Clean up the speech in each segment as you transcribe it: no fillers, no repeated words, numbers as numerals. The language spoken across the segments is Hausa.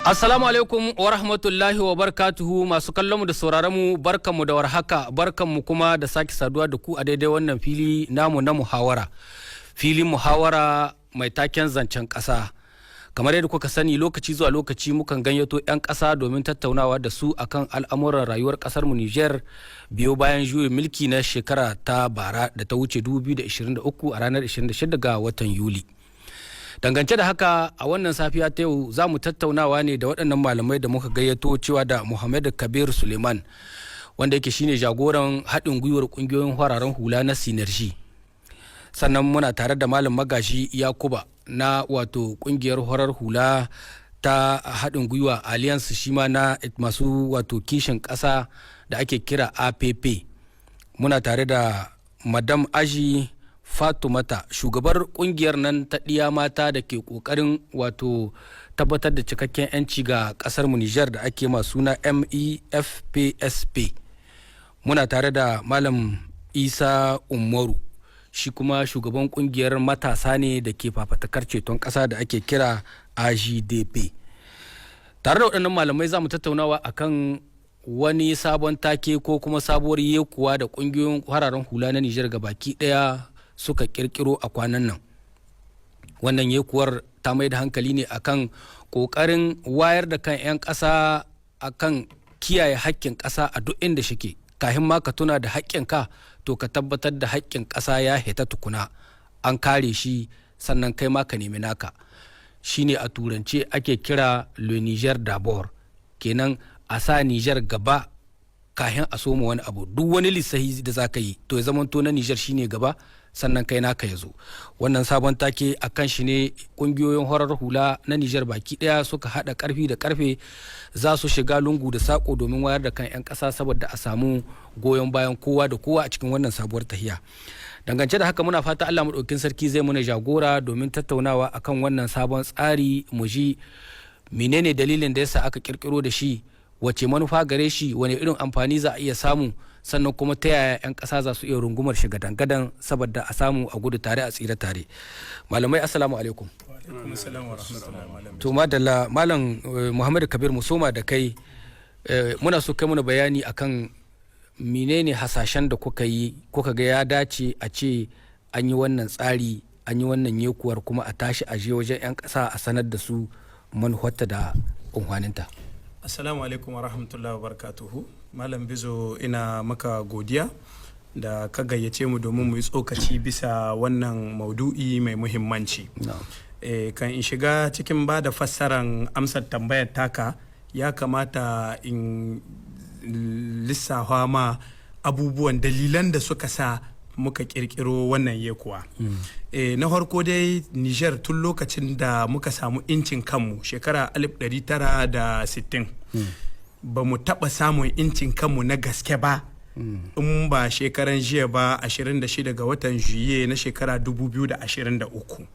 Assalamu alaikum wa rahmatullahi wa barkatuhu. Masu kallon mu da sauraron mu, barkanmu da warhaka, barkanmu kuma da sake saduwa da ku a daidai wannan fili namu na muhawara. Filin muhawara mai taken "Zancen ƙasa". Kamar yadda kuka sani, lokaci zuwa lokaci mukan gayyato 'yan ƙasa domin tattaunawa da su akan al'amuran rayuwar ƙasar mu Niger biyo bayan juyin mulki na shekara ta bara da ta wuce 2023 a ranar 26 ga watan Yuli. Dangance da haka, a wannan safiya ta yau za mu tattaunawa ne da waɗannan malamai da muka gayyato, cewa da Muhammad Kabir Suleiman, wanda yake shine jagoran haɗin gwiwar ƙungiyoyin fararen hula na Synergie. Sannan muna tare da Malam Magashi Yakuba na wato ƙungiyar farar hula ta haɗin gwiwa Alliance, shi ma na masu wato kishin ƙasa da ake kira APP. Muna tare da Madam Aji Fatumata, shugabar kungiyar nan ta ɗiya mata da ke ƙoƙarin wato tabbatar da cikakken 'yanci ga ƙasar mu Nijar da ake ma suna MEFPSP. Muna tare da Malam Isa Umaru, shi kuma shugaban kungiyar matasa ne da ke fafatakar ceton ƙasa da ake kira AJDP. Tare da waɗannan malamai za mu tattaunawa akan wani sabon take ko kuma sabuwar yekuwa da ƙungiyoyin fararen hula na Nijar baki ɗaya suka kirkiro a kwanan nan. Wannan yekuwar ta mai da hankali ne akan kokarin wayar da kan 'yan ƙasa akan kiyaye haƙƙin ƙasa a duk inda shike. Kahin ma ka tuna da haƙƙinka, to ka tabbatar da haƙƙin ƙasa ya heta tukuna, an kare shi, sannan kai ma ka nemi naka. Shine a turance ake kira "Le Niger d'abord". Kenan a sa Niger gaba kahin a soma wani abu. Duk wani lissahi da za ka yi, to ya zamanto na Niger shine gaba, sannan kai naka ya zo. Wannan sabon take a kan shi ne kungiyoyin farar hula na Nijar baki daya suka hada karfi da karfe, za su shiga lungu da sako domin wayar da kan 'yan kasa, saboda a samu goyon bayan kowa da kowa a cikin wannan sabuwar tahiya. Dangance da haka, muna fata Allah maɗaukin sarki zai muna jagora domin tattaunawa akan wannan sabon tsari, mu ji menene dalilin da yasa aka kirkiro da shi, wace manufa gare shi, wani irin amfani za a iya samu, sannan kuma ta yaya 'yan ƙasa za su iya rungumar shi gadan-gadan, saboda a samu a gudu tare a tsira tare. Malamai, assalamu alaikum. To madalla. Malam Muhammadu Kabir, mu soma da kai. Muna so kai muna bayani akan menene hasashen da kuka yi, kuka ga ya dace a ce an yi wannan tsari, an yi wannan yekuwar, kuma a tashi a je wajen 'yan ƙasa a sanar da su manufarta da unhwaninta. Assalamu alaikum wa rahmatullahi wa barakatuhu. Malam Bizo, ina maka godiya da ka gayyace mu domin mu yi tsokaci bisa wannan maudu'i mai muhimmanci. Kan in shiga cikin ba da fassaran amsar tambayar taka, ya kamata in lissafa ma abubuwan dalilan da suka sa muka kirkiro wannan yekuwa. Na farko dai, Niger tun lokacin da muka samu incin kanmu shekara 1960, ba mu taɓa samun incin kanmu na gaske ba in ba shekaran jiya ba, 26 ga watan juye na shekara 2023.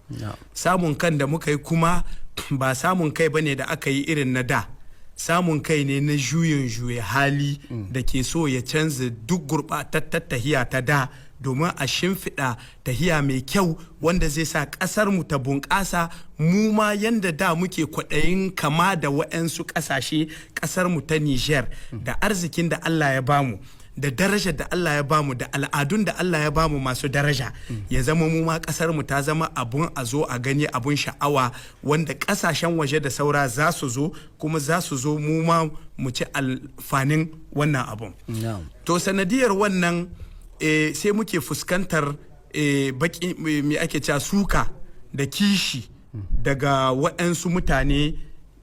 Samun kan da muka yi kuma ba samun kai bane da aka yi irin na da. Samun kai ne na juyin juya hali da ke so ya canza duk gurɓatattar tahiya ta da domin a shimfiɗa tahiya mai kyau wanda zai sa ƙasar mu ta bunƙasa, mu ma yanda da muke kwaɗayin kama da wa'yansu ƙasashe. Ƙasar mu ta Niger, da arzikin da Allah ya bamu, da darajar da Allah ya bamu, da al'adun da Allah ya bamu masu daraja, ya zama mu ma kasar mu ta zama abun a zo a gani, abun sha'awa, wanda kasashen waje da saura za su zo, kuma za su zo mu ma mu ci alfanin wannan abun. To sanadiyar wannan sai muke fuskantar baki me ake cewa suka da kishi daga waɗansu mutane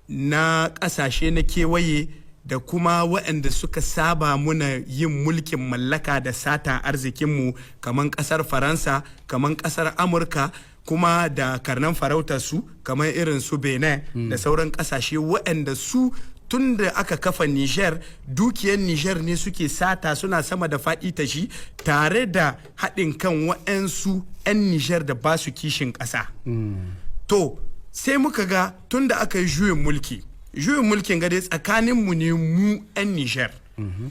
na ƙasashe na kewaye, da kuma waɗanda suka saba muna yin mulkin mallaka da satan arzikinmu, kamar ƙasar Faransa, kamar ƙasar Amurka, kuma da karnan farautar su kamar irin su Benin da sauran ƙasashe, waɗanda su tun da aka kafa Niger, dukiyar Niger ne suke sata, suna sama da faɗi ta shi, tare da haɗin kan waɗansu 'yan Niger da ba su kishin ƙasa. To sai muka ga tun da aka yi juyin mulki, juyin mulkin gade tsakaninmu ne mu 'yan Niger.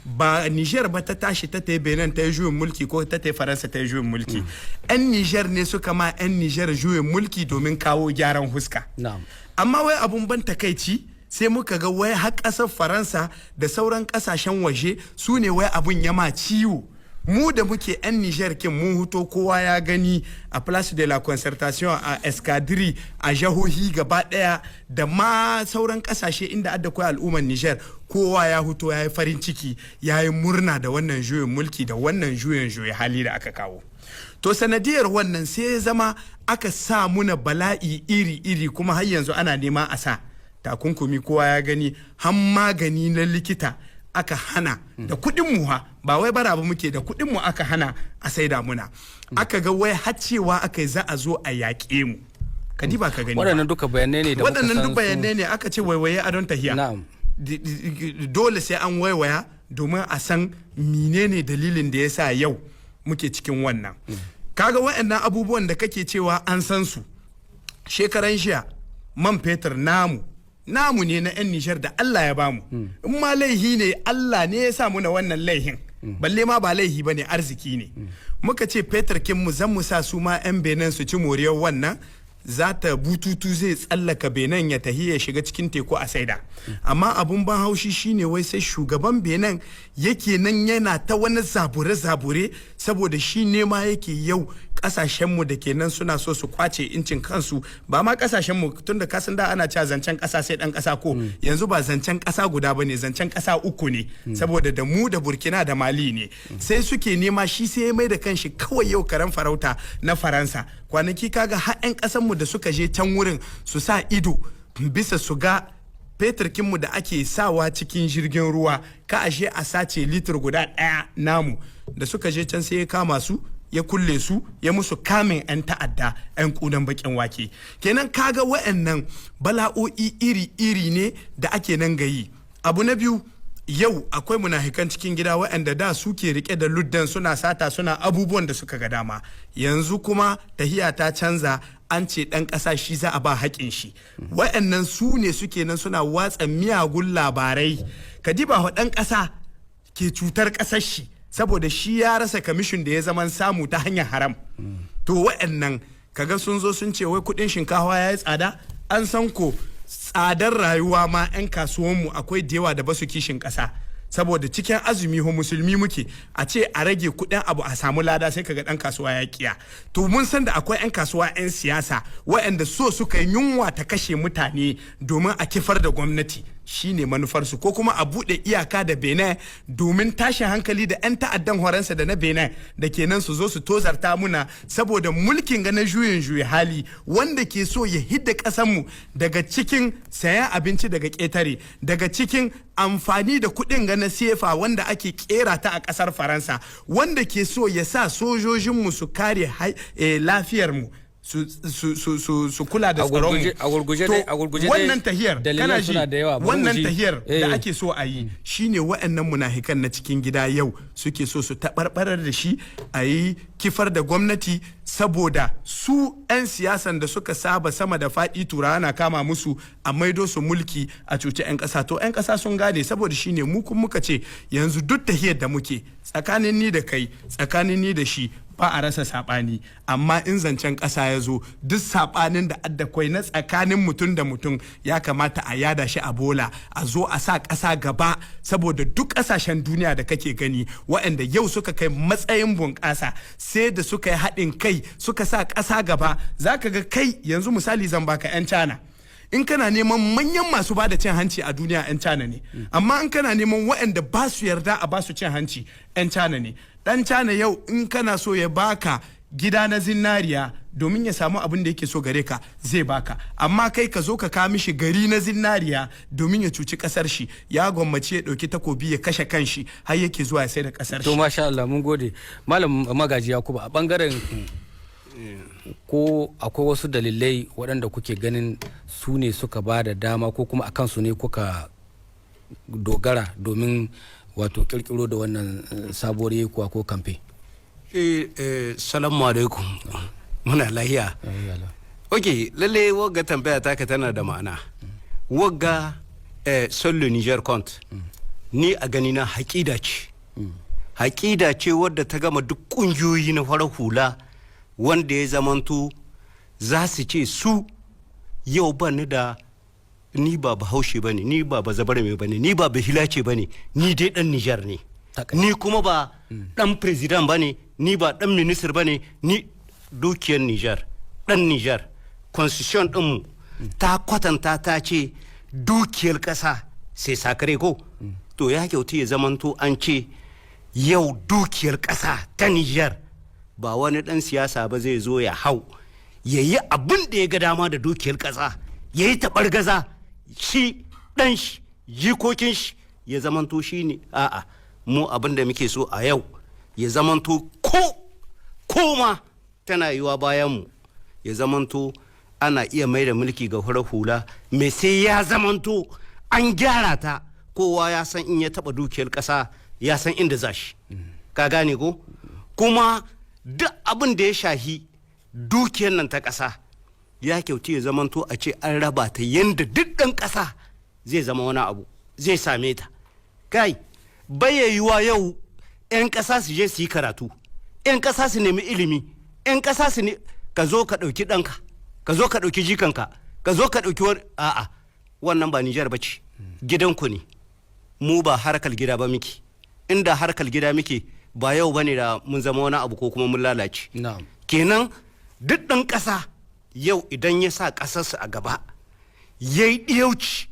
Ba Niger ba ta tashi ta ta Benin ta yi juyin mulki, ko ta ta Faransa ta yi juyin mulki. 'Yan Niger ne suka ma 'yan Niger juyin mulki domin kawo gyaran huska. Amma wai abun ban takaici Sai muka ga wai har ƙasar Faransa da sauran ƙasashen waje su ne wai abun ya ma ciwo. Mu da muke 'yan Niger kin, mun huto, kowa ya gani a Place de la Concertation, a Escadrille, a jahohi gaba daya da ma sauran kasashe inda adda kwai al'ummar Niger, kowa ya huto, ya yi farin ciki, ya yi murna da wannan juyin mulki da wannan juyin juya hali da aka kawo. To, sanadiyar wannan sai ya zama aka sa muna bala'i iri-iri, kuma har yanzu ana nema a sa takunkumi. Kowa ya gani, har magani na likita aka hana da kuɗin mu ha, ba wai bara ba muke, da kuɗin mu aka hana a saida muna. Aka ga wai har cewa aka yi za a zo a yaƙe mu. Ka diba ka gani ba. Waɗannan duka bayanai ne da muka Waɗannan san duk bayanai ne aka ce waiwaye adon tahiya. Dole sai an waiwaya domin a san menene dalilin da ya sa yau muke cikin wannan. Kaga waɗannan abubuwan da kake cewa an san su, shekaran jiya man fetur namu, namu ne na 'yan Nijar da Allah ya bamu. In ma laihi ne, Allah ne ya sa muna wannan laihin, balle ma ba laihi ba ne, arziki ne. Muka ce fetur kin mu zan mu sa su ma 'yan Benin su ci moriyar wannan, za ta bututu zai tsallaka Benin ya tahi ya shiga cikin teku a saida. Amma abun ban haushi shine wai sai shugaban Benin yake nan yana ta wani zabure-zabure, saboda shi nema yake yau kasashenmu da ke nan suna so su kwace incin kansu. Ba ma kasashenmu, tunda kasan da ana cewa zancen kasa sai dan kasa ko, yanzu ba zancen kasa guda bane, zancen kasa uku ne, saboda da mu da Burkina da Mali ne. Sai suke nema shi sai ya mai da kanshi kawai yau karen farauta na Faransa. Kwanaki kaga har 'yan kasanmu da suka je can wurin su sa ido bisa su ga feturkinmu da ake sawa cikin jirgin ruwa, ka ashe a sace litir guda ɗaya namu, da suka je can sai ya kama su, ya kulle su, ya musu kamin 'yan ta'adda, 'yan kunan bakin wake. Kenan kaga wa'annan bala'o'i iri-iri ne da ake nan gayi. Abu na biyu, yau akwai munafikan cikin gida waɗanda da suke rike da luddan, suna sata, suna abubuwan da suka ga dama. Yanzu kuma tahiya ta canza, an ce ɗan ƙasa shi za a ba haƙin shi. Waɗannan su ne suke nan suna watsa miyagun labarai. Ka diba wa ɗan ƙasa ke cutar ƙasar shi saboda shi ya rasa kamishin da ya zaman samu ta hanyar haram. To, waɗannan kaga sun zo sun ce wai kuɗin shinkafa ya yi tsada. An san ko tsadar rayuwa ma, 'yan kasuwanmu akwai da yawa da basu kishin ƙasa, saboda cikin azumi ho musulmi muke, a ce a rage kuɗin abu a samu lada, sai kaga ɗan kasuwa ya kiya. To, mun san da akwai 'yan kasuwa 'yan siyasa waɗanda so suka yi yunwa ta kashe mutane domin a kifar da gwamnati, shine manufarsu, ko kuma a buɗe iyaka da Benin domin tashin hankali da 'yan ta'addan horansa da na Benin da kenan su zo su tozarta muna, saboda mulkin ga na juyin juyi hali wanda ke so ya hidda ƙasanmu daga cikin sayan abinci daga ƙetare, daga cikin amfani da kuɗin ga na sefa wanda ake kera ta a ƙasar Faransa, wanda ke so ya sa sojojinmu su kare lafiyarmu, su kula da A tsaronmu. A gurguje To, a gurguje dai, wannan tahiyar dalilan kana ji, suna da yawa, bari mu wannan ji. tahiyar da ake so a yi shine wa'annan munafikan na cikin gida yau suke so su taɓarɓarar da shi, a yi kifar da gwamnati, saboda su 'yan siyasan da suka saba sama da faɗi, Turawa na kama musu, a maido su mulki a cuci 'yan ƙasa. To, 'yan ƙasa sun gane, saboda shine mu kun muka ce yanzu duk tahiyar da muke, tsakanin ni da kai, tsakanin ni da shi, ba a rasa saɓani, amma in zancen ƙasa ya zo, duk saɓanin da addakwai na tsakanin mutum da mutum ya kamata a yada shi a bola, a zo a sa ƙasa gaba. Saboda duk ƙasashen duniya da kake gani waɗanda yau suka kai matsayin bunƙasa, sai da suka yi haɗin kai, suka sa ƙasa gaba. Za ka ga kai yanzu misali zan baka, 'yan Cana. In kana neman manyan masu ba da cin hanci a duniya, 'yan Cana ne. Amma in kana neman waɗanda ba su yarda a ba su cin hanci, 'yan Cana ne. Dan Cana yau in kana so ya baka gida na zinariya domin ya samu abin da yake so gare ka, zai baka. Amma kai ka zo ka kawo mishi gari na zinariya domin ya cuci kasar shi, ya gwammaci ya ɗauki takobi ya kashe kanshi har yake zuwa ya sai da kasar To, shi. masha Allah, mun gode. Malam Magaji Yakubu, a bangaren ko akwai wasu dalilai waɗanda kuke ganin su ne suka ba da dama, ko kuma a kansu ne kuka dogara domin wato kirkiro da wannan sabuwar yekuwa ko kamfe? Salamu alaikum, muna lahiya. Ok, lalle wagga tambaya taka tana da ma'ana. Wagga "Seul le Niger compte", ni a gani na haƙida ce, haƙida ce wadda ta gama duk ƙungiyoyi na farar hula, wanda ya zamanto za su ce su yau ba ni da Ni ba Bahaushe ba ne, ni ba Bazabarme ba ne, ni ba Bahilace ba ne, ni dai dan Nijar ne. Ni kuma ba dan président ba ne, ni ba dan ministre ba ne. Ni dukiyar Nijar, dan Nijar, constitution ɗinmu ta kwatanta, ta ce dukiyar ƙasa c'est sacré ko. To ya kyautu ya zamanto an ce yau dukiyar ƙasa ta Nijar ba wani ɗan siyasa ba zai zo ya hau ya yi abin da ya ga dama da dukiyar ƙasa, ya yi taɓargaza, shi, ɗan shi, jikokin shi, ya zamanto shi ne. A'a, mu abin da muke so a yau ya zamanto ko koma tana yiwa bayan mu ya zamanto ana iya mai da mulki ga farar hula mai, sai ya zamanto an gyara ta, kowa ya san in ya taba dukiyar ƙasa ya san inda za shi. Ka gane ko? Kuma duk abin da ya shahi dukiyar nan ta ƙasa ya kyautu ya zamanto a ce an raba ta yadda duk ɗan ƙasa zai zama wani abu zai same ta. Kai, yiwuwa yau 'yan ƙasa su je su yi karatu, 'yan ƙasa su nemi ilimi, 'yan ƙasa su ne, ka zo ka ɗauki ɗanka, ka zo ka ɗauki jikanka, ka zo ka ɗauki wani. A'a, wannan ba Nijar ba ce, gidanku ne. Mu ba harkar gida ba muke. Inda harkar gida muke, ba yau bane da mun zama wani abu ko kuma mun lalace. Kenan duk ɗan ƙasa yau idan ya sa ƙasarsa a gaba, ya yi ɗiyauci,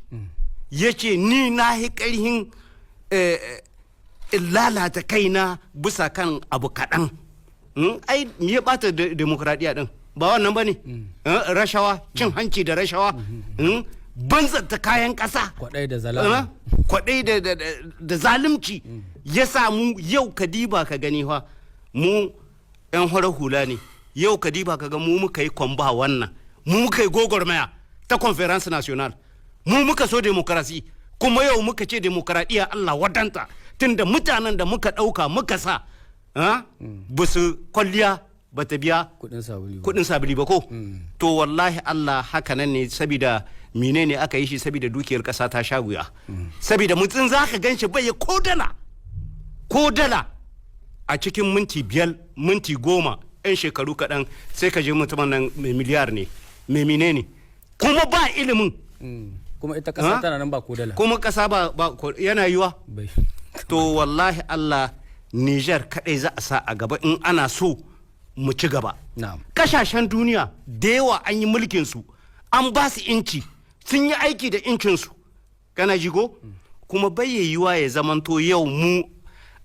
ya ce ni na yi ƙarhin in lalata kaina bisa kan abu kaɗan. Ai me ya ɓata demokradiyya ɗin? Ba wannan ba ne? Rashawa, cin hanci da rashawa, banzanta kayan ƙasa. Kwaɗai da zalama. Kwaɗai da zalunci ya samu. Yau ka diba ka gani fa, mu 'yan horar hula ne. Yau ka diba ka ga, mu muka yi kwamba wannan, mu muka yi gwagwarmaya ta Conférence nationale, mu muka so démocratie, kuma yau muka ce demokradiyya Allah wadanta, tunda mutanen da muka ɗauka muka sa ba su kwalliya ba ta biya kudin sabuli ba. Kudin sabili ba ko. To wallahi Allah haka nan ne. Saboda menene aka yi shi? Saboda dukiyar kasa ta sha wuya, saboda mutum za ka gan shi bai ko dala, ko dala. A cikin minti 5, minti 10, yan shekaru kaɗan, sai ka je mutumin nan mai miliyar ne, mai mine ne, kuma ba ilimin. Kuma ita kasa tana nan ba ko dala. Kuma kasa ba yana yiwa. Bai. To wallahi Allah, Niger kaɗai za a sa a gaba in ana so mu ci gaba. Kasashen duniya da yawa an yi mulkin su, an ba su inci, sun yi aiki da incinsu. Kana jigo? Kuma bai yiwuwa ya zamanto yau mu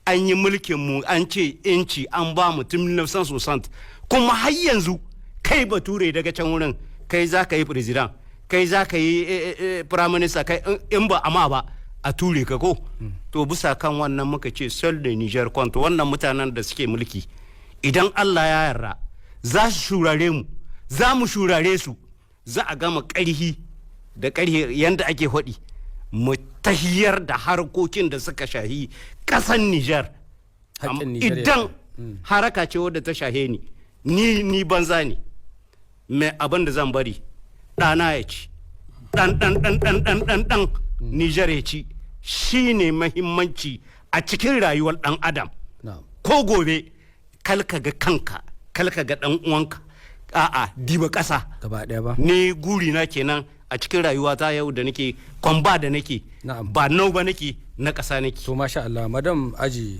an yi mulkin mu, an ce inci an ba mu tun 1960, kuma har yanzu kai bature daga can wurin kai za ka yi président, kai za ka yi prime minister, kai in ba amma ba a ture ka ko. To bisa kan wannan muka ce seul le Niger compte. Wannan mutanen da suke mulki, idan Allah ya yarda za su shurare mu, za mu shurare su, za a gama ƙarhi da ƙarhi yanda ake faɗi mu tahiyar da harkokin da suka shahi ƙasan Niger. Haƙƙin Niger ya Idan haraka ce wadda ta shahe ni, ni banza ne, mai abin da zan bari ɗana ya ci, ɗan ɗan ɗan ɗan ɗan ɗan ɗan Niger ya ci, shi ne mahimmanci a cikin rayuwar ɗan adam. Ko gobe kalka ga kanka, kalka ga ɗan uwanka, a'a, diba ƙasa gaba ɗaya ba. Ni guri na kenan a cikin rayuwata yau da nake kwamba da nake, ba nau ba nake, na ƙasa nake. To masha Allah, Madam Aji,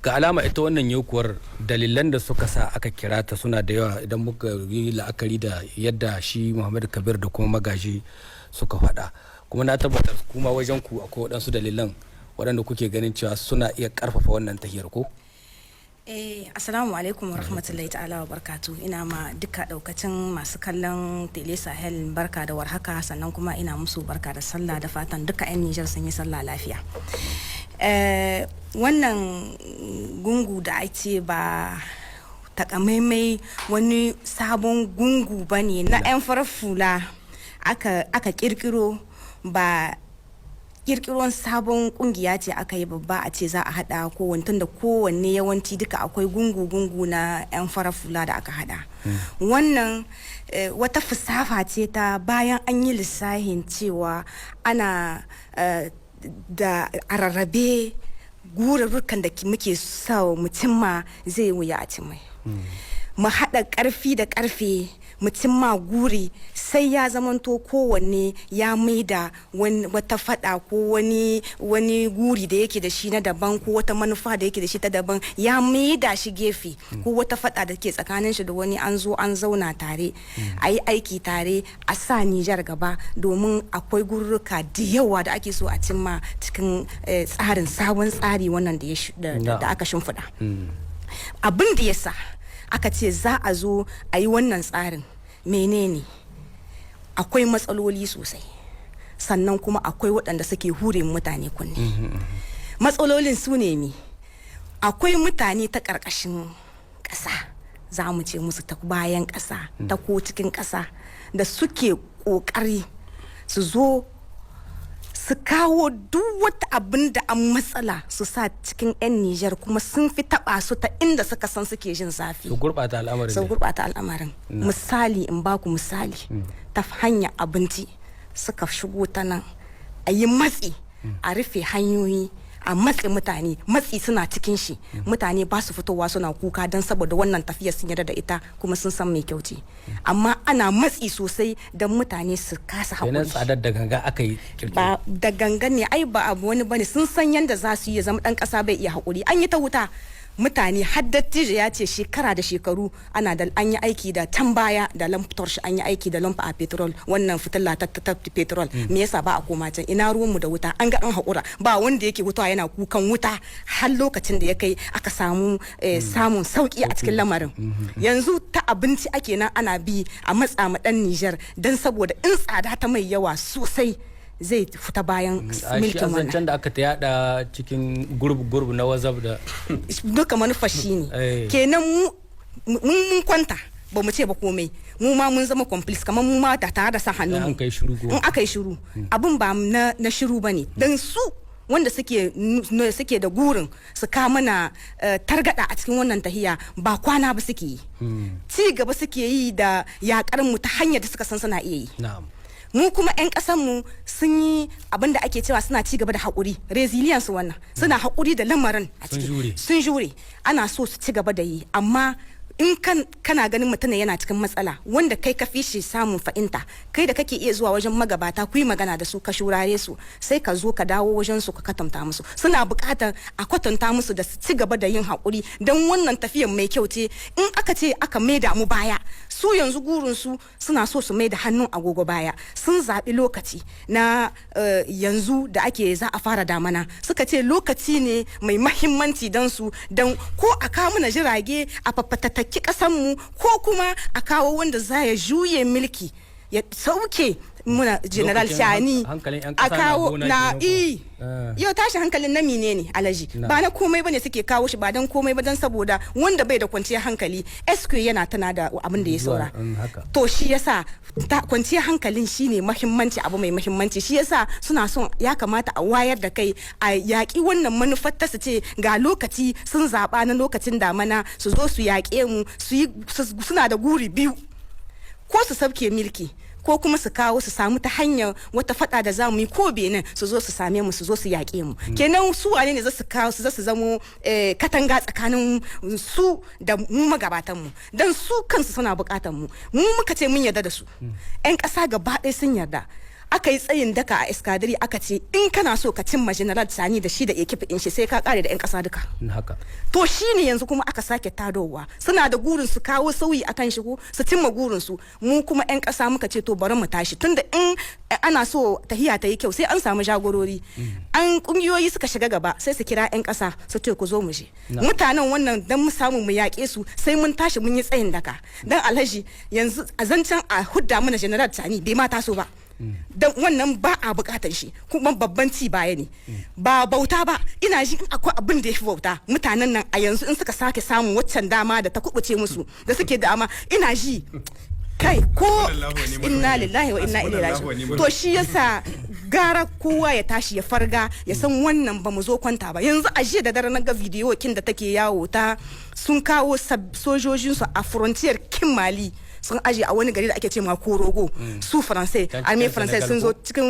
ga alama ita wannan yaukuwar dalilan da suka sa aka kira ta suna da yawa, idan muka yi la'akari da yadda shi Muhammadu Kabir da kuma Magaji suka faɗa. Kuma na tabbatar kuma wajen ku akwai waɗansu dalilan waɗanda kuke ganin cewa suna iya ƙarfafa wannan tahiyar ko? Eh, assalamu alaikum wa rahmatullahi ta'ala wa barkatu. Ina ma duka daukacin masu kallon Tele Sahel barka da warhaka, sannan kuma ina musu barka da sallah, da fatan duka 'yan Nijar sun yi sallah lafiya. Eh, wannan gungu da ake ba takamaimai wani sabon gungu ba ne na 'yan farar fula aka kirkiro, ba kirkiron sabon kungiya ce aka yi babba a ce za a hada kowanne, tunda kowanne yawanci duka akwai gungu-gungu na 'yan farar fula da aka hada. Wannan wata fusafa ce ta bayan an yi lissahin cewa ana da a rarrabe gururrukan da muke sa mu cimma zai wuya a cimma. Mu haɗa ƙarfi da ƙarfe. Mu cimma guri sai ya zamanto kowanne ya maida wata fada ko wani guri da yake da shi na daban, ko wata manufa da yake da shi ta daban, ya maida shi gefe, ko wata fada da ke tsakanin shi da wani, an zo an zauna tare, a yi aiki tare, a sa Nijar gaba, domin akwai gurruka da yawa da ake so a cimma cikin tsarin sabon tsari wannan da aka shimfiɗa. Abin da ya sa aka ce za a zo a yi wannan tsarin, menene? Akwai matsaloli sosai, sannan kuma akwai waɗanda suke hure mutane kunne. Matsalolin su ne mi? Akwai mutane ta ƙarƙashin ƙasa, za mu ce musu ta bayan ƙasa, ta ko cikin ƙasa, da suke ƙoƙari su zo su kawo duk wata abin da an matsala su sa cikin 'yan Nijar, kuma sun fi taba su ta inda suka san suke jin zafi. Su gurɓata al'amarin. Su gurɓata al'amarin. Misali, in baku misali, ta hanyar abinci suka shigo ta nan, a yi matsi, a rufe hanyoyi, a matse mutane. Matsi suna cikin shi, mutane ba su fitowa suna kuka don saboda wannan tafiyar sun yarda da ita kuma sun san mai kyau ce, amma ana matsi sosai don mutane su kasa Kenan haƙuri. tsadar da ganga aka yi kirkiro. Ba da gangan ne ai, ba abu wani bane, sun san yanda za su yi ya zama dan kasa bai iya haƙuri. An yi ta wuta, mutane har dattijo ya ce shekara da shekaru ana da an yi aiki da can baya da lampe torche, an yi aiki da lampe à pétrole, wannan fitila ta petrol. Me yasa ba a koma can? Ina ruwanmu da wuta? An ga an haƙura, ba wanda yake wuta yana kukan wuta har lokacin da ya kai aka samu samun sauki a cikin lamarin. Yanzu ta abinci ake nan ana bi a matsa ma dan Nijar, dan saboda in tsada ta mai yawa sosai zai fita bayan A shi milkin wannan. Zancen da aka ta yada cikin groupe groupe na WhatsApp da Duka manufa shi ne. Kenan mu mun kwanta, ba mu ce ba komai, mu ma mun zama complice, kamar mu ma da tare da sa hannun An mu. kai shiru ko? In aka yi shiru, abun ba na shiru ba ne, don su wanda suke da gurin su ka mana targada a cikin wannan tahiya, ba kwana ba suke yi, ci gaba suke yi da yakar mu ta hanyar da suka san suna iya yi. Mu kuma 'yan mu sun yi abin da ake cewa suna ci gaba da haƙuri, resilience wannan, suna haƙuri da lamarin a Sun ciki. jure. Sun jure, ana so su ci gaba da yi, amma in kan kana ganin mutum yana cikin matsala, wanda kai ka fi shi samun fahimta, kai da kake iya zuwa wajen magabata ku yi magana da su, ka shurare su, sai ka zo ka dawo wajen su ka kwatanta musu. Suna buƙatar a kwatanta musu da su ci gaba da yin haƙuri, don wannan tafiyan mai kyau ce. In aka ce aka maida mu baya, su yanzu gurin su suna so su maida hannun agogo baya. Sun zaɓi lokaci na yanzu da ake za a fara damana. Suka ce lokaci ne mai mahimmanci don su, don ko a kawo mana jirage a fafatattaki mu, ko kuma a kawo wanda za ya juye milki ya sauke muna General Lokacin Tchiani. hankalin 'yan A ƙasa na kawo gona na kenan ko? I yau tashi hankalin na mine ne, alaji? Ba na komai bane suke kawo shi, ba dan komai ba, dan saboda wanda bai da kwanciyar hankali SQ yana tana da abin da ya Zuwa, saura. Haka. To shi yasa kwanciyar hankalin shine mahimmanci, abu mai mahimmanci. Shi yasa suna son ya kamata a wayar da kai a yaƙi wannan manufar ta su ce ga lokaci sun zaɓa na lokacin damana su zo su yaƙe mu. Su yi suna da guri biyu: ko su sabke milki, ko kuma su kawo su samu ta hanyar wata fada da za mu yi ko Benin, su zo su same mu, su zo su yaƙe mu. Kenan su wane ne za su kawo su za su zamo katanga tsakanin su da mu magabatan mu? Dan su kansu suna buƙatan mu. Mu muka ce mun yarda da su, 'yan ƙasa gaba ɗaya sun yarda. Aka yi tsayin daka a eskadiri, aka ce in kana so ka cimma General Tchiani da shi da équipe in shi, sai ka kare da 'yan ƙasa duka. To shi ne yanzu kuma aka sake tadowa, suna da gurin su kawo sauyi akan shi ko su cimma gurin su. Mu kuma 'yan ƙasa muka ce to bari mu tashi, tunda in ana so tahiya ta yi kyau sai an samu jagorori. An kungiyoyi suka shiga gaba, sai su kira 'yan ƙasa su ce ku zo mu je. Mutanen wannan, dan mu samu mu yaƙe su, sai mun tashi mun yi tsayin daka. Dan alhaji, yanzu a zancen a hudda mana General Tchiani bai ma taso ba, don wannan ba a bukatar shi, kuma babban ci baya ne, ba bauta ba. Ina ji in akwai abin da ya fi bauta, mutanen nan a yanzu in suka sake samun waccan dama da ta kubuce musu da suke dama, ina ji kai ko inna lillahi wa inna ilaihi raji'un. To shi yasa gara kowa ya tashi ya farga, ya san wannan ba mu zo kwanta ba. Yanzu a jiya da dare na ga bidiyo kin da take yawo ta sun kawo sojojinsu a frontière kin Mali. Sun aje a wani gari da ake ce ma Korogo. Su Faransai, Can armée cikin Faransai sun Senegal zo ko? Cikin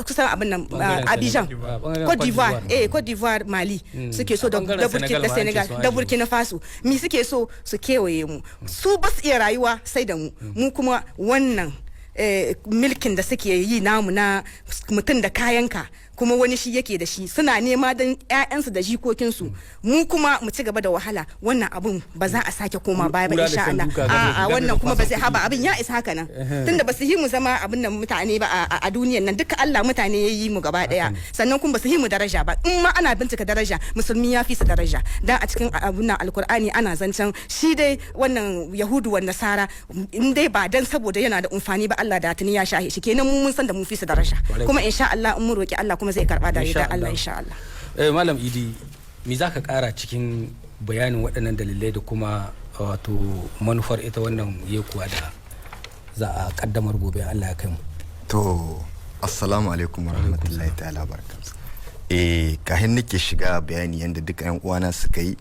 kusan abin nan, Bangaren Abidjan, Senegal. Ah, bangaren Cote d'Ivoire, Cote d'Ivoire. eh, Cote d'Ivoire, Mali suke so A da bangaren da Burkina Senegal da ma an ce Senegal sun da aje. Burkina Faso. Mi suke so? Su kewaye mu. Su ba su iya rayuwa sai da mu. Mu kuma wannan milkin da suke yi namu na mutum da kayanka, kuma wani shi yake da shi, suna nema don 'ya'yansu da jikokinsu, mu kuma mu ci gaba da wahala. Wannan abun ba za a sake koma baya ba, Kura da insha shan Allah. duka game A da wannan kuma ba kwasan zai kuɗi. haba, abin ya isa haka nan, tunda ba su yi mu zama abin nan mutane ba a duniyan nan. Duka Allah mutane ya yi mu gaba daya. Sannan kuma ba su yi mu daraja ba. In ma ana bincika daraja, musulmi ya fi su daraja, dan a cikin abun nan Alkur'ani ana zancen shi dai wannan Yahudu wa Nasara, in dai ba dan saboda yana da amfani ba, Allah da tuni ya shahe shi. Kenan mu mun san da mun fi su daraja. Kwarai. Kuma insha Allah in mun roki Allah, kuma zai karba da Insha yarda Allah. Allah. Insha Allah. Malam Idi, me za ka kara cikin bayanin waɗannan dalilai da kuma wato manufar ita wannan yekuwa da za a kaddamar gobe, Allah ya kai mu? To, assalamu alaikum warahmatullahi ta'ala barakatuh. Kahin nake shiga bayani yadda duka yan uwana suka yi,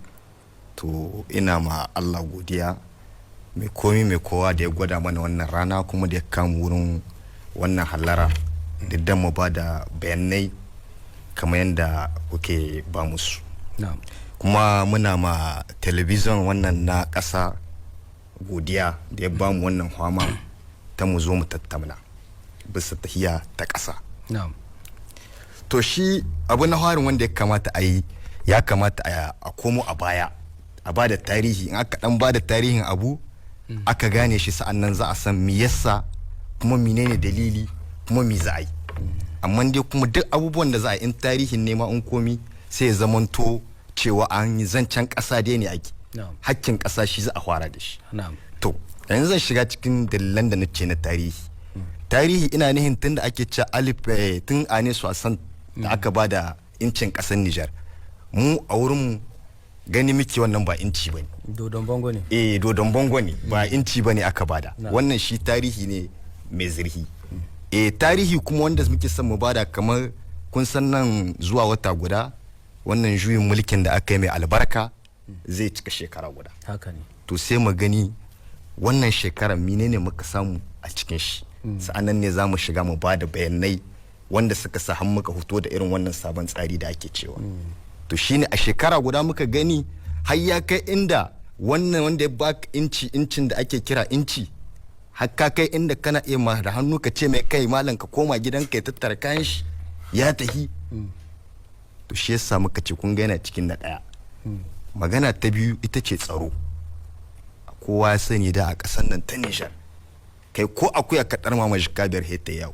to ina ma Allah godiya mai komi mai kowa da ya gwada mana wannan rana, kuma da ya kama wurin wannan hallara da dan mu ba da bayanai kamar yadda kuke ba musu. Kuma muna ma telebijin wannan na ƙasa godiya da ya ba mu wannan hwama ta mu zo mu tattauna bisa tahiya ta ƙasa. To, shi abu na harin wanda ya kamata a yi, ya kamata a komo a baya a ba da tarihi. In aka dan ba da tarihin abu, aka gane shi, sa'an nan za a san me yasa, kuma menene dalili, kuma me za a yi. Amma dai kuma duk abubuwan da za a yi, in tarihin nema, in komi, sai ya zamanto cewa an yi zancen ƙasa dai ne ake. Hakkin ƙasa shi za a fara da shi. To, yanzu zan shiga cikin dalilan da na ce na tarihi. Tarihi ina nihin tun da ake ce alif tun années soixante da aka ba da incin ƙasar Nijar, mu a wurin gani muke wannan ba inci ba ne. Dodon bango ne. Eh, dodon bango ne, ba inci ba ne aka bada. Wannan shi tarihi ne mai zurfi. Eh, tarihi kuma wanda muke son mu bada, kamar kun san nan zuwa wata guda wannan juyin mulkin da aka yi mai albarka zai cika shekara guda. Haka ne. To, sai mu gani wannan shekarar menene muka samu a cikin shi. Sa'annan ne za mu shiga mu ba da bayanai wanda suka sa har muka fito da irin wannan sabon tsari da ake cewa. To, shine a shekara guda muka gani har ya kai inda wannan wanda ya baka inci, incin da ake kira inci, har ka kai inda kana iya ma da hannu ka ce mai, "Kai malam, ka koma gidanka," ya tattara kayan shi ya tahi. To, shi yasa muka ce kun ga yana cikin na ɗaya. Magana ta biyu ita ce tsaro. Kowa ya sani da a ƙasar nan ta Nijar, kai, ko akuya ka ɗarma ma jika 5 heta yawo,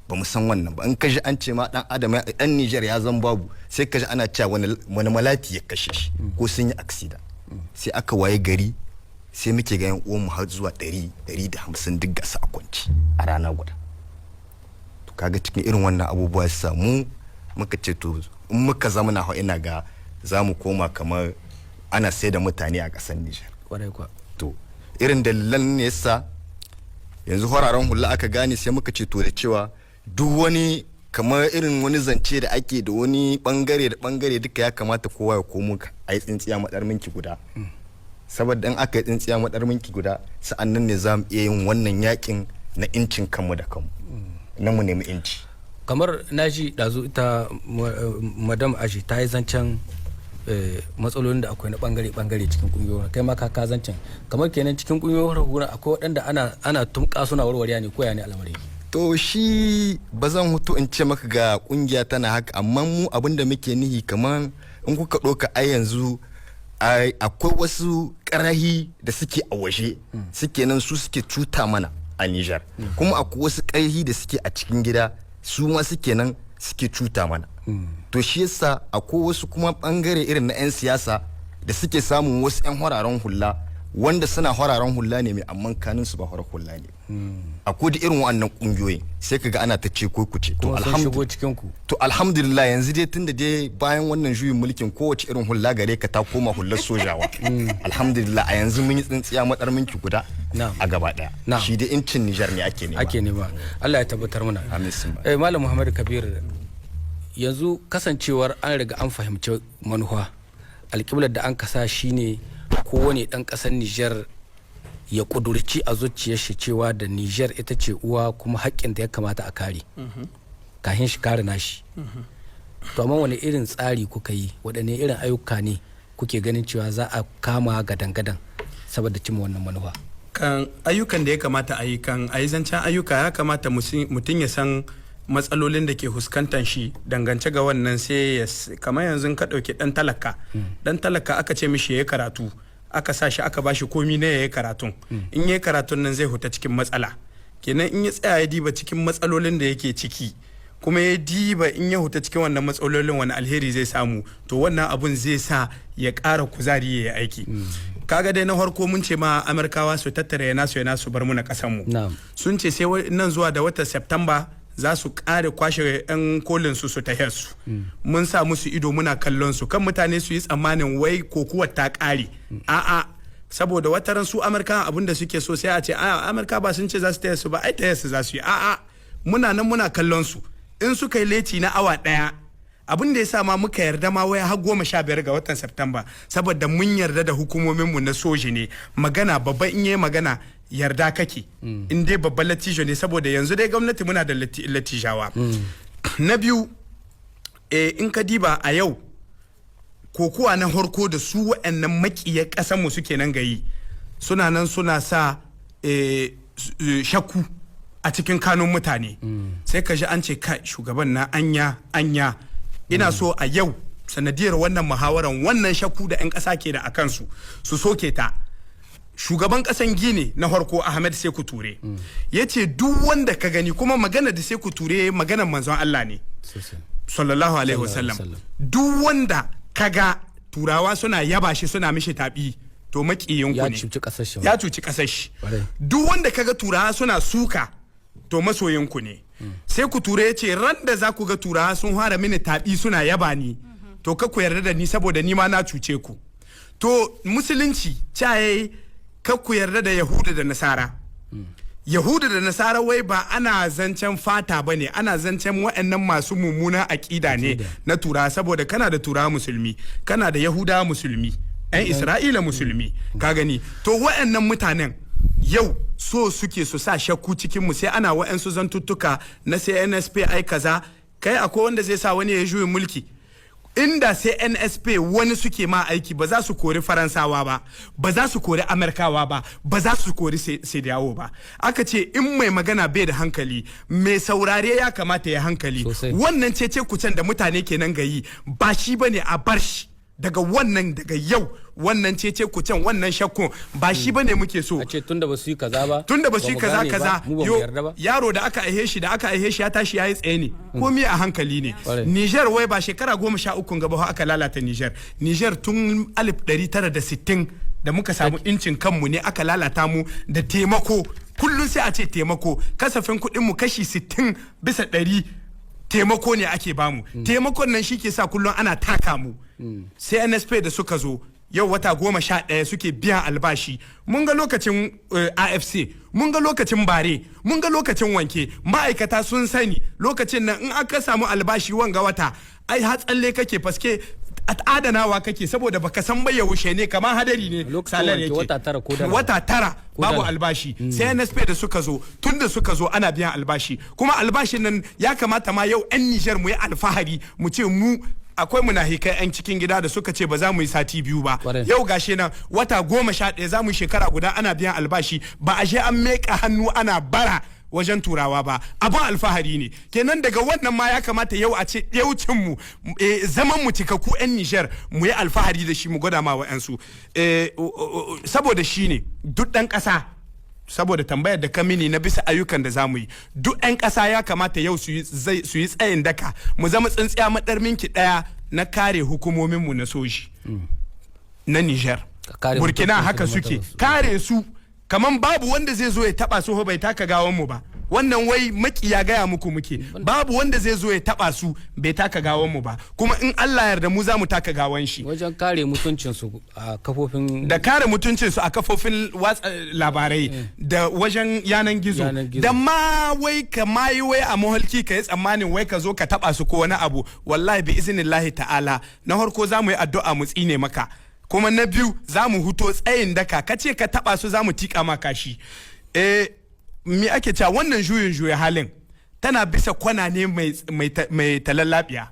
ba mu san wannan ba. In ka ji an ce ma dan adam dan Nijar ya zan babu, sai ka ji ana cewa wani malati ya kashe shi ko sun yi accident. Sai aka waye gari sai muke ga yan uwanmu har zuwa 100, 150 duk gasa a kwanci a rana guda. To, kaga cikin irin wannan abubuwa ya samu muka ce to in muka zama na ina ga za mu koma kamar ana sai da mutane a ƙasar Nijar. Kwarai kuwa. To, irin dalilan ne yasa yanzu hararen hula aka gane, sai muka ce to da cewa duk wani kamar irin wani zance da ake da wani bangare da bangare duka, ya kamata kowa ya komo a yi tsintsiya madar minki guda, saboda in aka yi tsintsiya madar minki guda, sa'an nan ne za mu iya yin wannan yakin na incin kanmu da kanmu, na mu nemi inci. Kamar na ji ɗazu ita madam Aji ta yi zancen matsalolin da akwai na bangare-bangare cikin kungiyoyin. Kai ma ka zancen kamar kenan cikin kungiyoyin hura akwai waɗanda ana tumka suna warware ne, koya ne al'amari? To, shi ba zan hutu in ce maka ga kungiya tana haka, amma mu abin da muke nihi, kamar in kuka ɗauka ai yanzu akwai wasu ƙarahi da suke a waje suke nan, su suke cuta mana a Nijar, kuma akwai wasu ƙarhi da suke a cikin gida, su ma suke nan suke cuta mana. To, shi yasa akwai wasu kuma bangare irin na 'yan siyasa da suke samun wasu 'yan hararen hula wanda suna hararen hula ne mai, amma kanin su ba horar hula ne. Akwai da irin wannan kungiyoyin, sai kaga ana ta ce ko ku ce to Kuma sun shigo cikin ku. To, alhamdulillah, yanzu dai tunda dai bayan wannan juyin mulkin kowace irin hula gare ka ta koma hular sojawa, alhamdulillah, a yanzu mun yi tsintsiya madar minki guda a gaba daya. Shi dai incin Nijar ne ake nema. Ake nema, Allah ya tabbatar mana. Amin sun. Malam Muhammadu Kabir, yanzu kasancewar an riga an fahimci manufa, alƙiblar da an kasa shine kowane ɗan ƙasar Nijar Ya kudurci a zuciyar shi cewa da Niger ita ce uwa, kuma haƙƙin da ya kamata a kare kahin shi kare nashi. To amma wani irin tsari kuka yi? Waɗanne irin ayyuka ne kuke ganin cewa za a kama gadan-gadan saboda cimma wannan manufa? Kan ayyukan da ya kamata a yi, kan a yi zancen ayyuka, ya kamata mutum ya san matsalolin da ke huskantar shi dangance ga wannan. Sai ya kamar yanzu ka ɗauki ɗan talaka, ɗan talaka aka ce mishi ya yi karatu, aka sa shi, aka bashi komi na ya yi karatun. In ya yi karatun nan, zai huta cikin matsala. Kenan in ya tsaya ya diba cikin matsalolin da yake ciki, kuma ya diba in ya huta cikin wannan matsalolin wani alheri zai samu, to wannan abun zai sa ya ƙara kuzari ya yi aiki. Kaga dai na farko mun ce ma Amurkawa su tattara ya nasu ya nasu, bar muna ƙasan mu. Sun ce sai nan zuwa da watan September za su ƙare kwashe 'yan kolin su, su tahiyar su. Mun sa musu ido, muna kallon su, kan mutane su yi tsammanin wai kokuwar ta ƙare. A'a, saboda wataran su Amurka abin da suke so, sai a ce a Amurka ba sun ce za su taya su ba, ai taya su za su yi. A'a, muna nan muna kallon su. In suka yi leti na awa ɗaya, abin da ya sa ma muka yarda ma wai har 15 ga watan September, saboda mun yarda da hukumominmu na soji ne. Magana babba, in yi magana yarda kake, in dai babban lattijo ne, saboda yanzu dai gwamnati muna da lattijawa. Na biyu, in ka diba a yau, kokuwa na harko da su waɗannan maƙiyan ƙasanmu suke nan gayi, suna nan suna sa shakku a cikin kanun mutane. Sai ka ji an ce, "Kai, shugaban na anya anya." Ina so a yau, sanadiyar wannan muhawaran, wannan shakku da 'yan ƙasa ke da a kansu, su soke ta. Shugaban ƙasan Gine na farko, Ahmed Sekou Toure, ya ce duk wanda ka gani, kuma magana da Sekou Toure maganar manzon Allah ne, sallallahu alaihi wasallam, duk wanda kaga Turawa suna yaba shi, suna mishi taɓi, to maƙiyin ku Ya ne. cuci ƙasar shi. Ya cuci ƙasar shi. Duk wanda kaga Turawa suna suka, to masoyin ku ne. Sekou Toure ya ce ran da za ku ga Turawa sun fara mini taɓi, suna yaba ni, to ka ku yarda da ni, saboda ni ma na cuce ku. To Musulunci caye ka ku yarda da Yahuda da Nasara. Yahuda da Nasara, wai ba ana zancen fata ba ne, ana zancen waɗannan masu mummunan aƙida ne na Turawa, saboda kana da Turawa musulmi, kana da Yahuda musulmi, 'yan Isra'ila musulmi, ka gani. To waɗannan mutanen yau so suke su sa shakku cikin mu, sai ana waɗansu zantuttuka na CNSP ai kaza. Kai, akwai wanda zai sa wani ya juyin mulki? Inda CNSP wani suke ma aiki, ba za su kori Faransawa ba, ba za su kori Amerikawa ba, ba za su kori CEDEAO ba. Aka ce in mai magana bai da hankali, mai saurare ya kamata ya hankali. Wannan cece kucen da mutane kenan gayi ba shi bane, a bar shi. Daga wannan, daga yau, wannan cece kucen, wannan shakkun ba shi bane muke so. A ce tunda ba su yi kaza ba, tunda ba su yi mu kaza gane ba, kaza mu ba mu yo, yarda ba. Yaro da aka aihe shi, da aka aihe shi ya tashi ya yi tsaye ne. Komi a hankali ne. Niger, wai ba shekara 13 gaba aka lalata Niger. Niger tun 1960 da muka samu incin kanmu ne aka lalata mu da taimako. Kullum sai a ce taimako. Kasafin kuɗin mu kashi 60% taimako ne ake bamu. Taimakon nan shi ke sa kullum ana taka mu. CNSP da suka zo yau wata 11 suke biyan albashi. Mun ga lokacin AFC, mun ga lokacin Bare, mun ga lokacin Wanke. Ma'aikata sun sani lokacin nan in aka samu albashi wanga wata, ai har tsalle kake, paske adanawa kake, saboda baka san ba yaushe ne, kamar hadari ne. Lokacin Salar Wanke yake. wata 9 ko dala. Wata 9 Ko babu dala. albashi. CNSP da suka zo, tun da suka zo ana biyan albashi. Kuma albashin nan ya kamata ma yau 'yan Nijar mu yi alfahari, mu ce mu akwai munahikai 'yan cikin gida da suka ce ba za mu yi sati 2 ba. Yau gashi nan wata 11, za mu yi shekara guda ana biyan albashi, ba a je an meka hannu ana bara wajen Turawa ba. Abin alfahari ne. Kenan daga wannan ma ya kamata yau a ce mu zaman mu cikakku 'yan Nijar, mu yi alfahari da shi, mu gwada ma wa'yansu. Saboda shi ne duk ɗan ƙasa, saboda tambayar da ka mini na bisa ayyukan da za mu yi, duk 'yan ƙasa ya kamata yau su yi tsayin daka, mu zama tsintsiya maɗar minki ɗaya na kare hukumominmu na soji na Niger. Kare Burkina mutuncin haka su da suke martabarsu. Kare su, kaman babu wanda zai zo ya taba su bai taka gawan mu ba. Wannan wai makiya gaya muku muke, babu wanda zai zo ya taba su bai taka gawan mu ba. Kuma in Allah yarda, mu za mu taka gawan shi. Wajen kare mutuncinsu a kafofin Da kare mutuncinsu a kafofin watsa labarai da wajen yanan gizo. Yanan gizo. Da ma wai ka mayi wai a mahalki ka yi tsammanin wai ka zo ka taba su ko wani abu, wallahi bi iznillahi ta'ala, na farko za mu yi addu'a mu tsine maka. Kuma na biyu, za mu huto tsayin daka. Ka ce ka taba su, za mu tika ma kashi. Me ake cewa, wannan juyin juya halin tana bisa kwana ne mai talallabiya.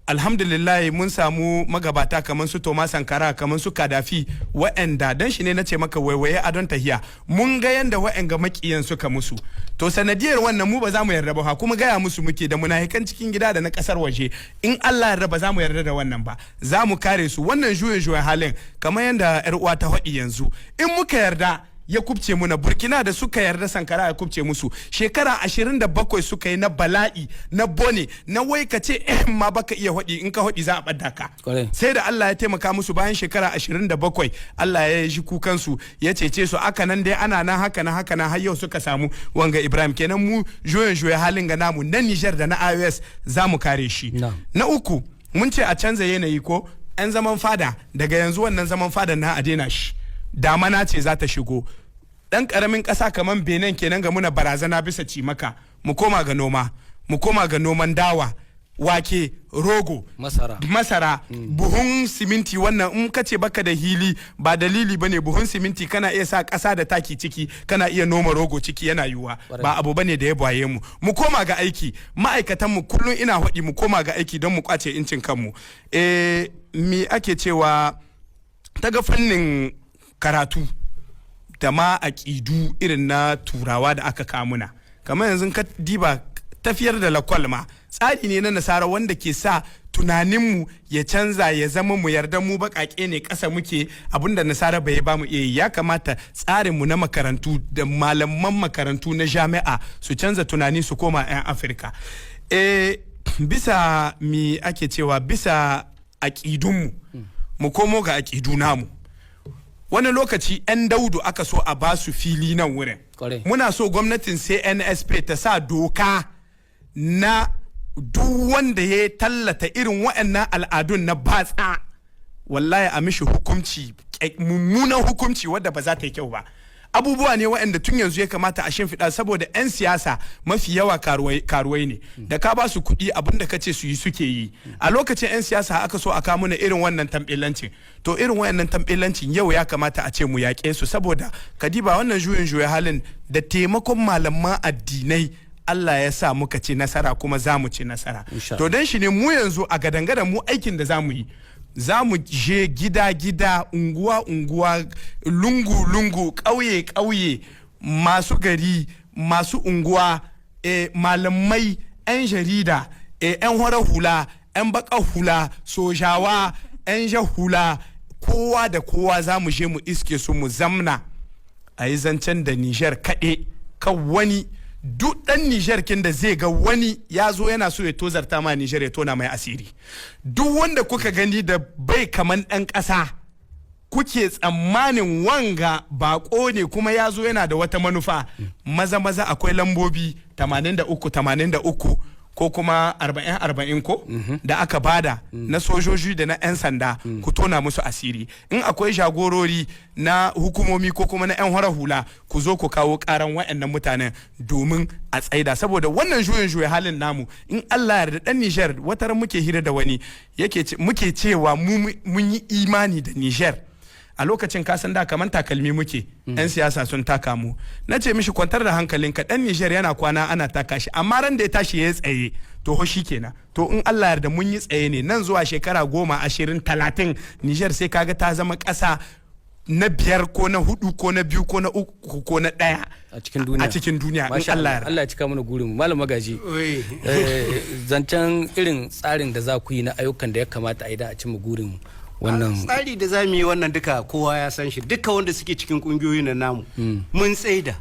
Alhamdulillah, mun samu magabata kamar su Thomas Sankara, kamar su Kadafi, wa'anda dan shi ne na ce maka waiwaye adon tahiya. Mun ga yanda wa'anga makiyan suka musu. To, sanadiyar wannan mu ba za mu yarda ba, kuma gaya musu muke da munafikan cikin gida da na kasar waje, in Allah yarda ba za mu yarda da wannan ba, za mu kare su. Wannan juyin juyin halin, kamar yanda yar uwa ta faɗi yanzu, in muka yarda ya kubce muna, Burkina da suka yarda Sankara ya kubce musu, shekara 27 suka yi na bala'i, na bone, na wai ka ce ma baka iya hodi, in ka hodi za a ɓadda ka. Sai da Allah ya taimaka musu bayan shekara 27, Allah ya ji kukansu, ya cece su. Aka nan dai ana nan haka nan haka nan har yau suka samu wanga Ibrahim. Kenan mu juyin juya halin ga namu na Niger da na AES za mu kare shi. Na uku, mun ce a canza yanayi ko 'yan zaman fada. Daga yanzu wannan zaman fada na a daina shi. Damana ce za ta shigo. Dan karamin ƙasa kamar Benin kenan ga muna barazana bisa cimaka. Mu koma ga noma, mu koma ga noman dawa, wake, rogo, masara, masara. Buhun siminti wannan, in ka ce baka da hili ba dalili bane. Buhun siminti kana iya sa ƙasa da taki ciki, kana iya noma rogo ciki, yana yiwuwa, ba abu bane da ya baye mu. Mu koma ga aiki, ma'aikatan mu, kullum ina haɗi, mu koma ga aiki don mu kwace incin kanmu. Me ake cewa, ta ga fannin karatu da ma aƙidu irin na Turawa da aka kamuna, kamar yanzu ka diba tafiyar da lakwal ma, tsari ne na Nasara wanda ke sa tunaninmu ya canza, ya zama mu yarda mu baƙaƙe ne, ƙasa muke, abinda Nasara bai ba mu iya yi. Ya kamata tsarinmu na makarantu da malaman makarantu na jami'a su canza tunani, su koma 'yan Afirka. Bisa mi ake cewa, bisa aƙidunmu, mu komo ga aƙidu namu. Wani lokaci 'yan daudu aka so a ba su fili nan wurin. Muna so gwamnatin CNSP ta sa doka na duk wanda ya tallata irin waɗannan al'adun na batsa, wallahi a mishi hukunci, mummunan hukunci wadda ba za ta yi kyau ba. Abubuwa ne waɗanda tun yanzu ya kamata a shimfiɗa, saboda 'yan siyasa mafi yawa karuwai ne, da ka ba su kuɗi abinda ka ce su yi suke yi. A lokacin 'yan siyasa aka so a kawo mana irin wannan tamɓelancin. To, irin wannan tamɓelancin yau ya kamata a ce mu yaƙe su, saboda kadiba wannan juyin juya halin, da taimakon malaman addinai Allah ya sa muka ci nasara, kuma za mu ci nasara. To, don shi ne mu yanzu a gadangadan mu aikin da za mu yi, za mu je gida-gida, unguwa-unguwa, lungu-lungu, ƙauye-ƙauye, masu gari, masu unguwa, malamai, 'yan jarida, 'yan horar hula, 'yan baƙar hula, sojawa, 'yan jan hula, kowa da kowa za mu je mu iske su, mu zamna a yi zancen da Nijar kaɗe kan wani. Duk ɗan Nijar kin da zai ga wani ya zo yana so ya tozarta ma Nijar, ya tona mai asiri. Duk wanda kuka gani da bai kaman ɗan ƙasa, kuke tsammanin wanga bako ne kuma ya zo yana da wata manufa, maza maza akwai lambobi 83 83 ko kuma 40 40 ko da aka bada na sojoji da na 'yan sanda, ku tona musu asiri. In akwai jagorori na hukumomi ko kuma na 'yan hora hula, ku zo ku kawo karan wa'annan mutanen domin a tsaida, saboda wannan juyin juya halin namu, in Allah yarda, dan Niger. Wata ran muke hira da wani, yake muke cewa mu mun yi imani da Niger. A lokacin kasan da kaman takalmi muke, yan siyasa sun taka mu. Na ce mishi, "Kwantar da hankalinka, dan Niger yana kwana ana taka shi, amma ran da ya tashi ya tsaye, to ho shi kenan." To, in Allah yarda mun yi tsaye ne, nan zuwa shekara 10, 20, 30, Niger sai kaga ta zama ƙasa na biyar ko na hudu ko na biyu ko na uku ko na ɗaya a cikin duniya. A cikin duniya, in Masha Allah yarda. Allah ya cika mana gurin mu. Malam Magaji, zancen irin tsarin da za ku yi na ayyukan da ya kamata a yi da a cimma gurin wannan. Tsari da za mu yi wannan duka kowa ya san shi, duka wanda suke cikin kungiyoyin nan namu mun tsaida,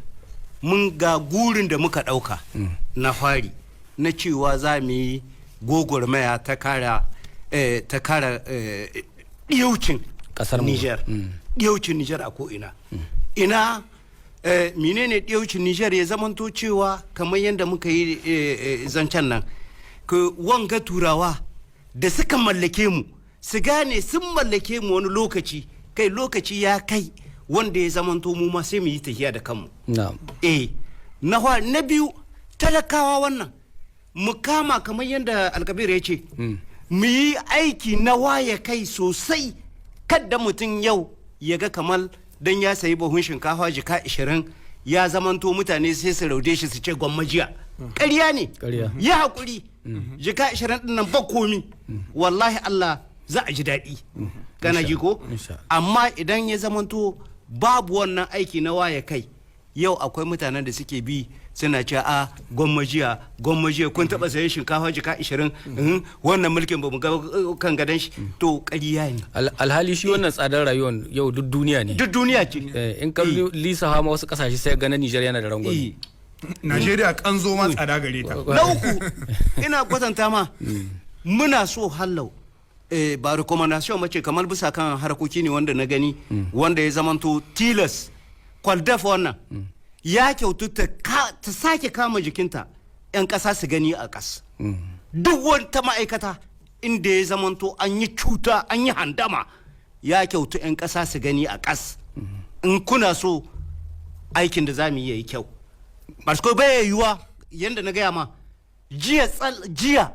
mun ga gurin da muka dauka na fari, na cewa za mu yi gwagwarmaya ta kara ɗiyaucin Kasar mu. Niger, ɗiyaucin Niger a ko'ina ina. Menene ɗiyaucin Niger? Ya zamanto cewa kamar yadda muka yi zancen nan, wanga Turawa da suka mallake mu su gane sun mallake mu wani lokaci, kai lokaci ya kai wanda ya zamanto mu ma sai mu yi tafiya da kanmu. Na biyu, talakawa wannan mu kama kamar yadda Alkabir ya ce, mu yi aiki na waye kai sosai. Kadda mutum yau ya ga kamar dan ya sayi buhun shinkafa jika 20, ya zamanto mutane sai su raude shi su ce gwamma jiya. Ƙarya ne. Ƙarya. Ya haƙuri, jika 20 ɗin nan ba komi, wallahi Allah za a ji daɗi, kana ji ko? Insha. Amma idan ya zamanto babu wannan aiki na waye kai, yau akwai mutanen da suke bi suna cewa, "A gwamma jiya, gwamma jiya, kun taɓa sayan shinkafa jika 20, wannan mulkin ba mu ga kan gadon shi." To, ƙarya ne. Alhali shi wannan tsadar rayuwar yau duk duniya ne. Duk duniya ce. In ka lisa ma wasu kasashe, sai ga na Nijar yana da rangwame. Najeriya kanzo ma tsada gare ta. Na uku, ina kwatanta ma, muna so hallau, ba recommendation mace, kamar bisa kan harkoki ne wanda na gani wanda ya zamanto tilas. Kwaldaf wannan ya kyautu ta sake kama jikinta, 'yan ƙasa su gani a ƙas. Duk wata ma'aikata inda ya zamanto an yi cuta, an yi handama, ya kyautu 'yan ƙasa su gani a ƙas, in kuna so aikin da za mu yi ya yi kyau. Parce bai yiwuwa, yadda na gaya ma jiya, tsal jiya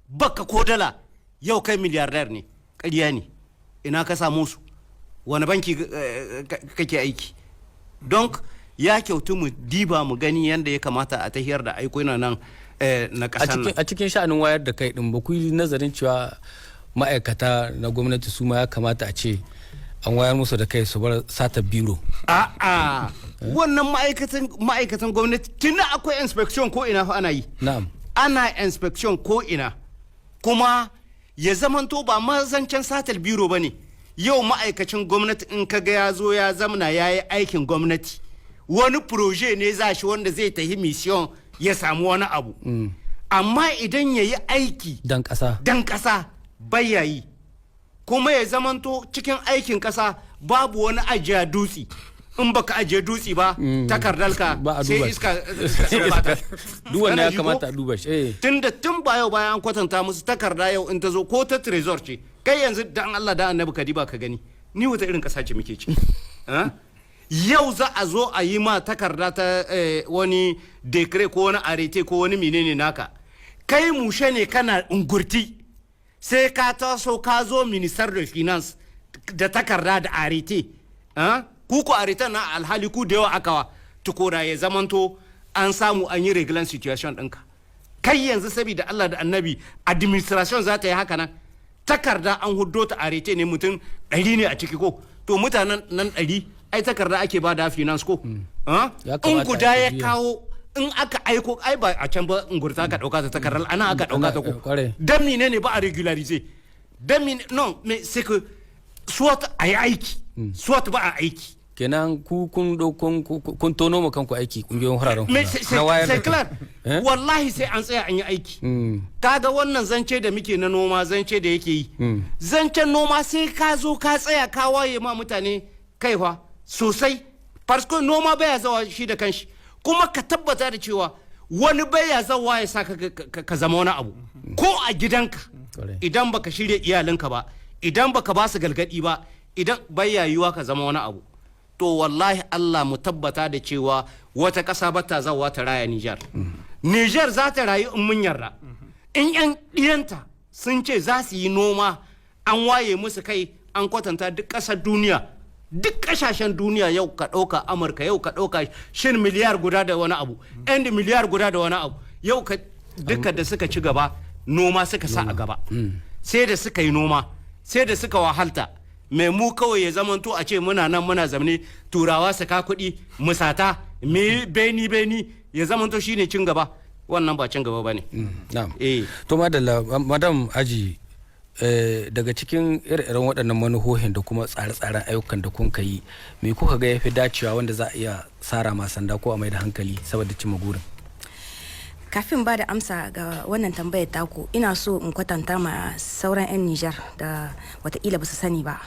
baka ko dala, yau kai miliyardar ne. Ƙarya ne. Ina ka samu su? Wani banki kake aiki? Don ya kyautu mu diba mu gani yadda ya kamata a tahiyar da aikuna nan na A ƙasar cikin nan. A cikin sha'anin wayar da kai din, ba ku yi nazarin cewa ma'aikata na gwamnati su ma ya kamata a ce an wayar musu da kai su bar sata biro? A'a, wannan ma'aikatan gwamnati tun akwai inspection ko ina fa ana yi. Ana inspection ko ina, kuma ya zamanto ba mazancen satar biro ba ne. Yau ma'aikacin gwamnati in ka ga ya zo ya zamna ya yi aikin gwamnati, wani projet ne za shi wanda zai tafi mission ya samu wani abu. Amma idan ya yi aiki dan ƙasa, dan ƙasa, bai yi. Kuma ya zamanto cikin aikin ƙasa babu wani ajiya dutse. In baka ajiye dutse ba, takardalka Ba a sai duba. iska. Duk wannan Kana ya ji ko? kamata a duba shi, eh. Tun da tun ba yau bayan an kwatanta musu, takarda yau in ta zo, ko ta Trésor ce, kai yanzu dan Allah da Annabi ka diba ka gani, ni wata irin kasa ce muke ci? Ah? Yau za a zo a yi ma takarda ta wani décret ko wani arrêté ko wani menene naka, kai mushe ne, kana ungurti, sai ka taso ka zo ministère de finance da takarda da arrêté. Ah? Ku ko arrêté na alhali ku da yawa akawa tukura, ya zamanto an samu an yi régler situation ɗinka. Kai yanzu, saboda Allah da Annabi, administration za ta yi haka nan? Takarda an huddo ta, arrêté ne, mutum 100 ne a ciki ko? To, mutanen nan 100, ai takarda ake ba da finance ko? Ah? Ya In kamata guda a ya biya. kawo, in aka aiko, ai ba a can ba ngurta ka dauka ta takardar, ana aka dauka ta ko? Kware. Dan mine ne ba a régulariser? Dan mine? Non, mais c'est que soit a yi aiki, soit ba a aiki. Kenan ku kun kun tono ma kanku aiki, kungiyoyin hararen Mais hula na wayar c'est da kai. clair. Eh? Wallahi sai an tsaya an yi aiki. Kaga wannan zance da muke na noma, zance da yake yi, zancen noma, sai ka zo ka tsaya ka waye ma mutane kaiwa sosai, parce que noma baya zawa shi da kanshi. Kuma ka tabbata da cewa wani baya zawa ya sa ka zama wani abu ko a gidanka. Idan baka shirya iyalinka ba, idan baka ba su galgadi ba, idan baya yiwuwa ka zama wani abu. To, wallahi Allah mu tabbata da cewa wata ƙasa ba ta zawa ta raya Nijar. Nijar za ta rayu in mun yarda, in 'yan ɗiyanta sun ce za su yi noma, an waye musu kai, an kwatanta duk ƙasar duniya, duk ƙasashen duniya. Yau ka ɗauka Amurka, yau ka ɗauka shin, miliyar guda da wani abu, yan miliyar guda da wani abu, yau ka duka da suka ci gaba, noma suka sa a gaba. Sai da suka yi noma, sai da suka wahalta. Mai mu kawai ya zamanto a ce muna nan muna zamne, Turawa su ka kuɗi musata me beni beni, ya zamanto shine cin gaba, wannan ba cin gaba bane. Na'am. Eh. To, madalla, madam Aji, daga cikin ire-iren waɗannan manuhohin da kuma tsare-tsaren ayyukan da kun yi, me kuka ga yafi dacewa wanda za a iya sara ma sanda ko a mai da hankali saboda cimma gurin? Kafin ba da amsa ga wannan tambayar taku, ina so in kwatanta ma sauran 'yan Nijar da watakila ba su sani ba,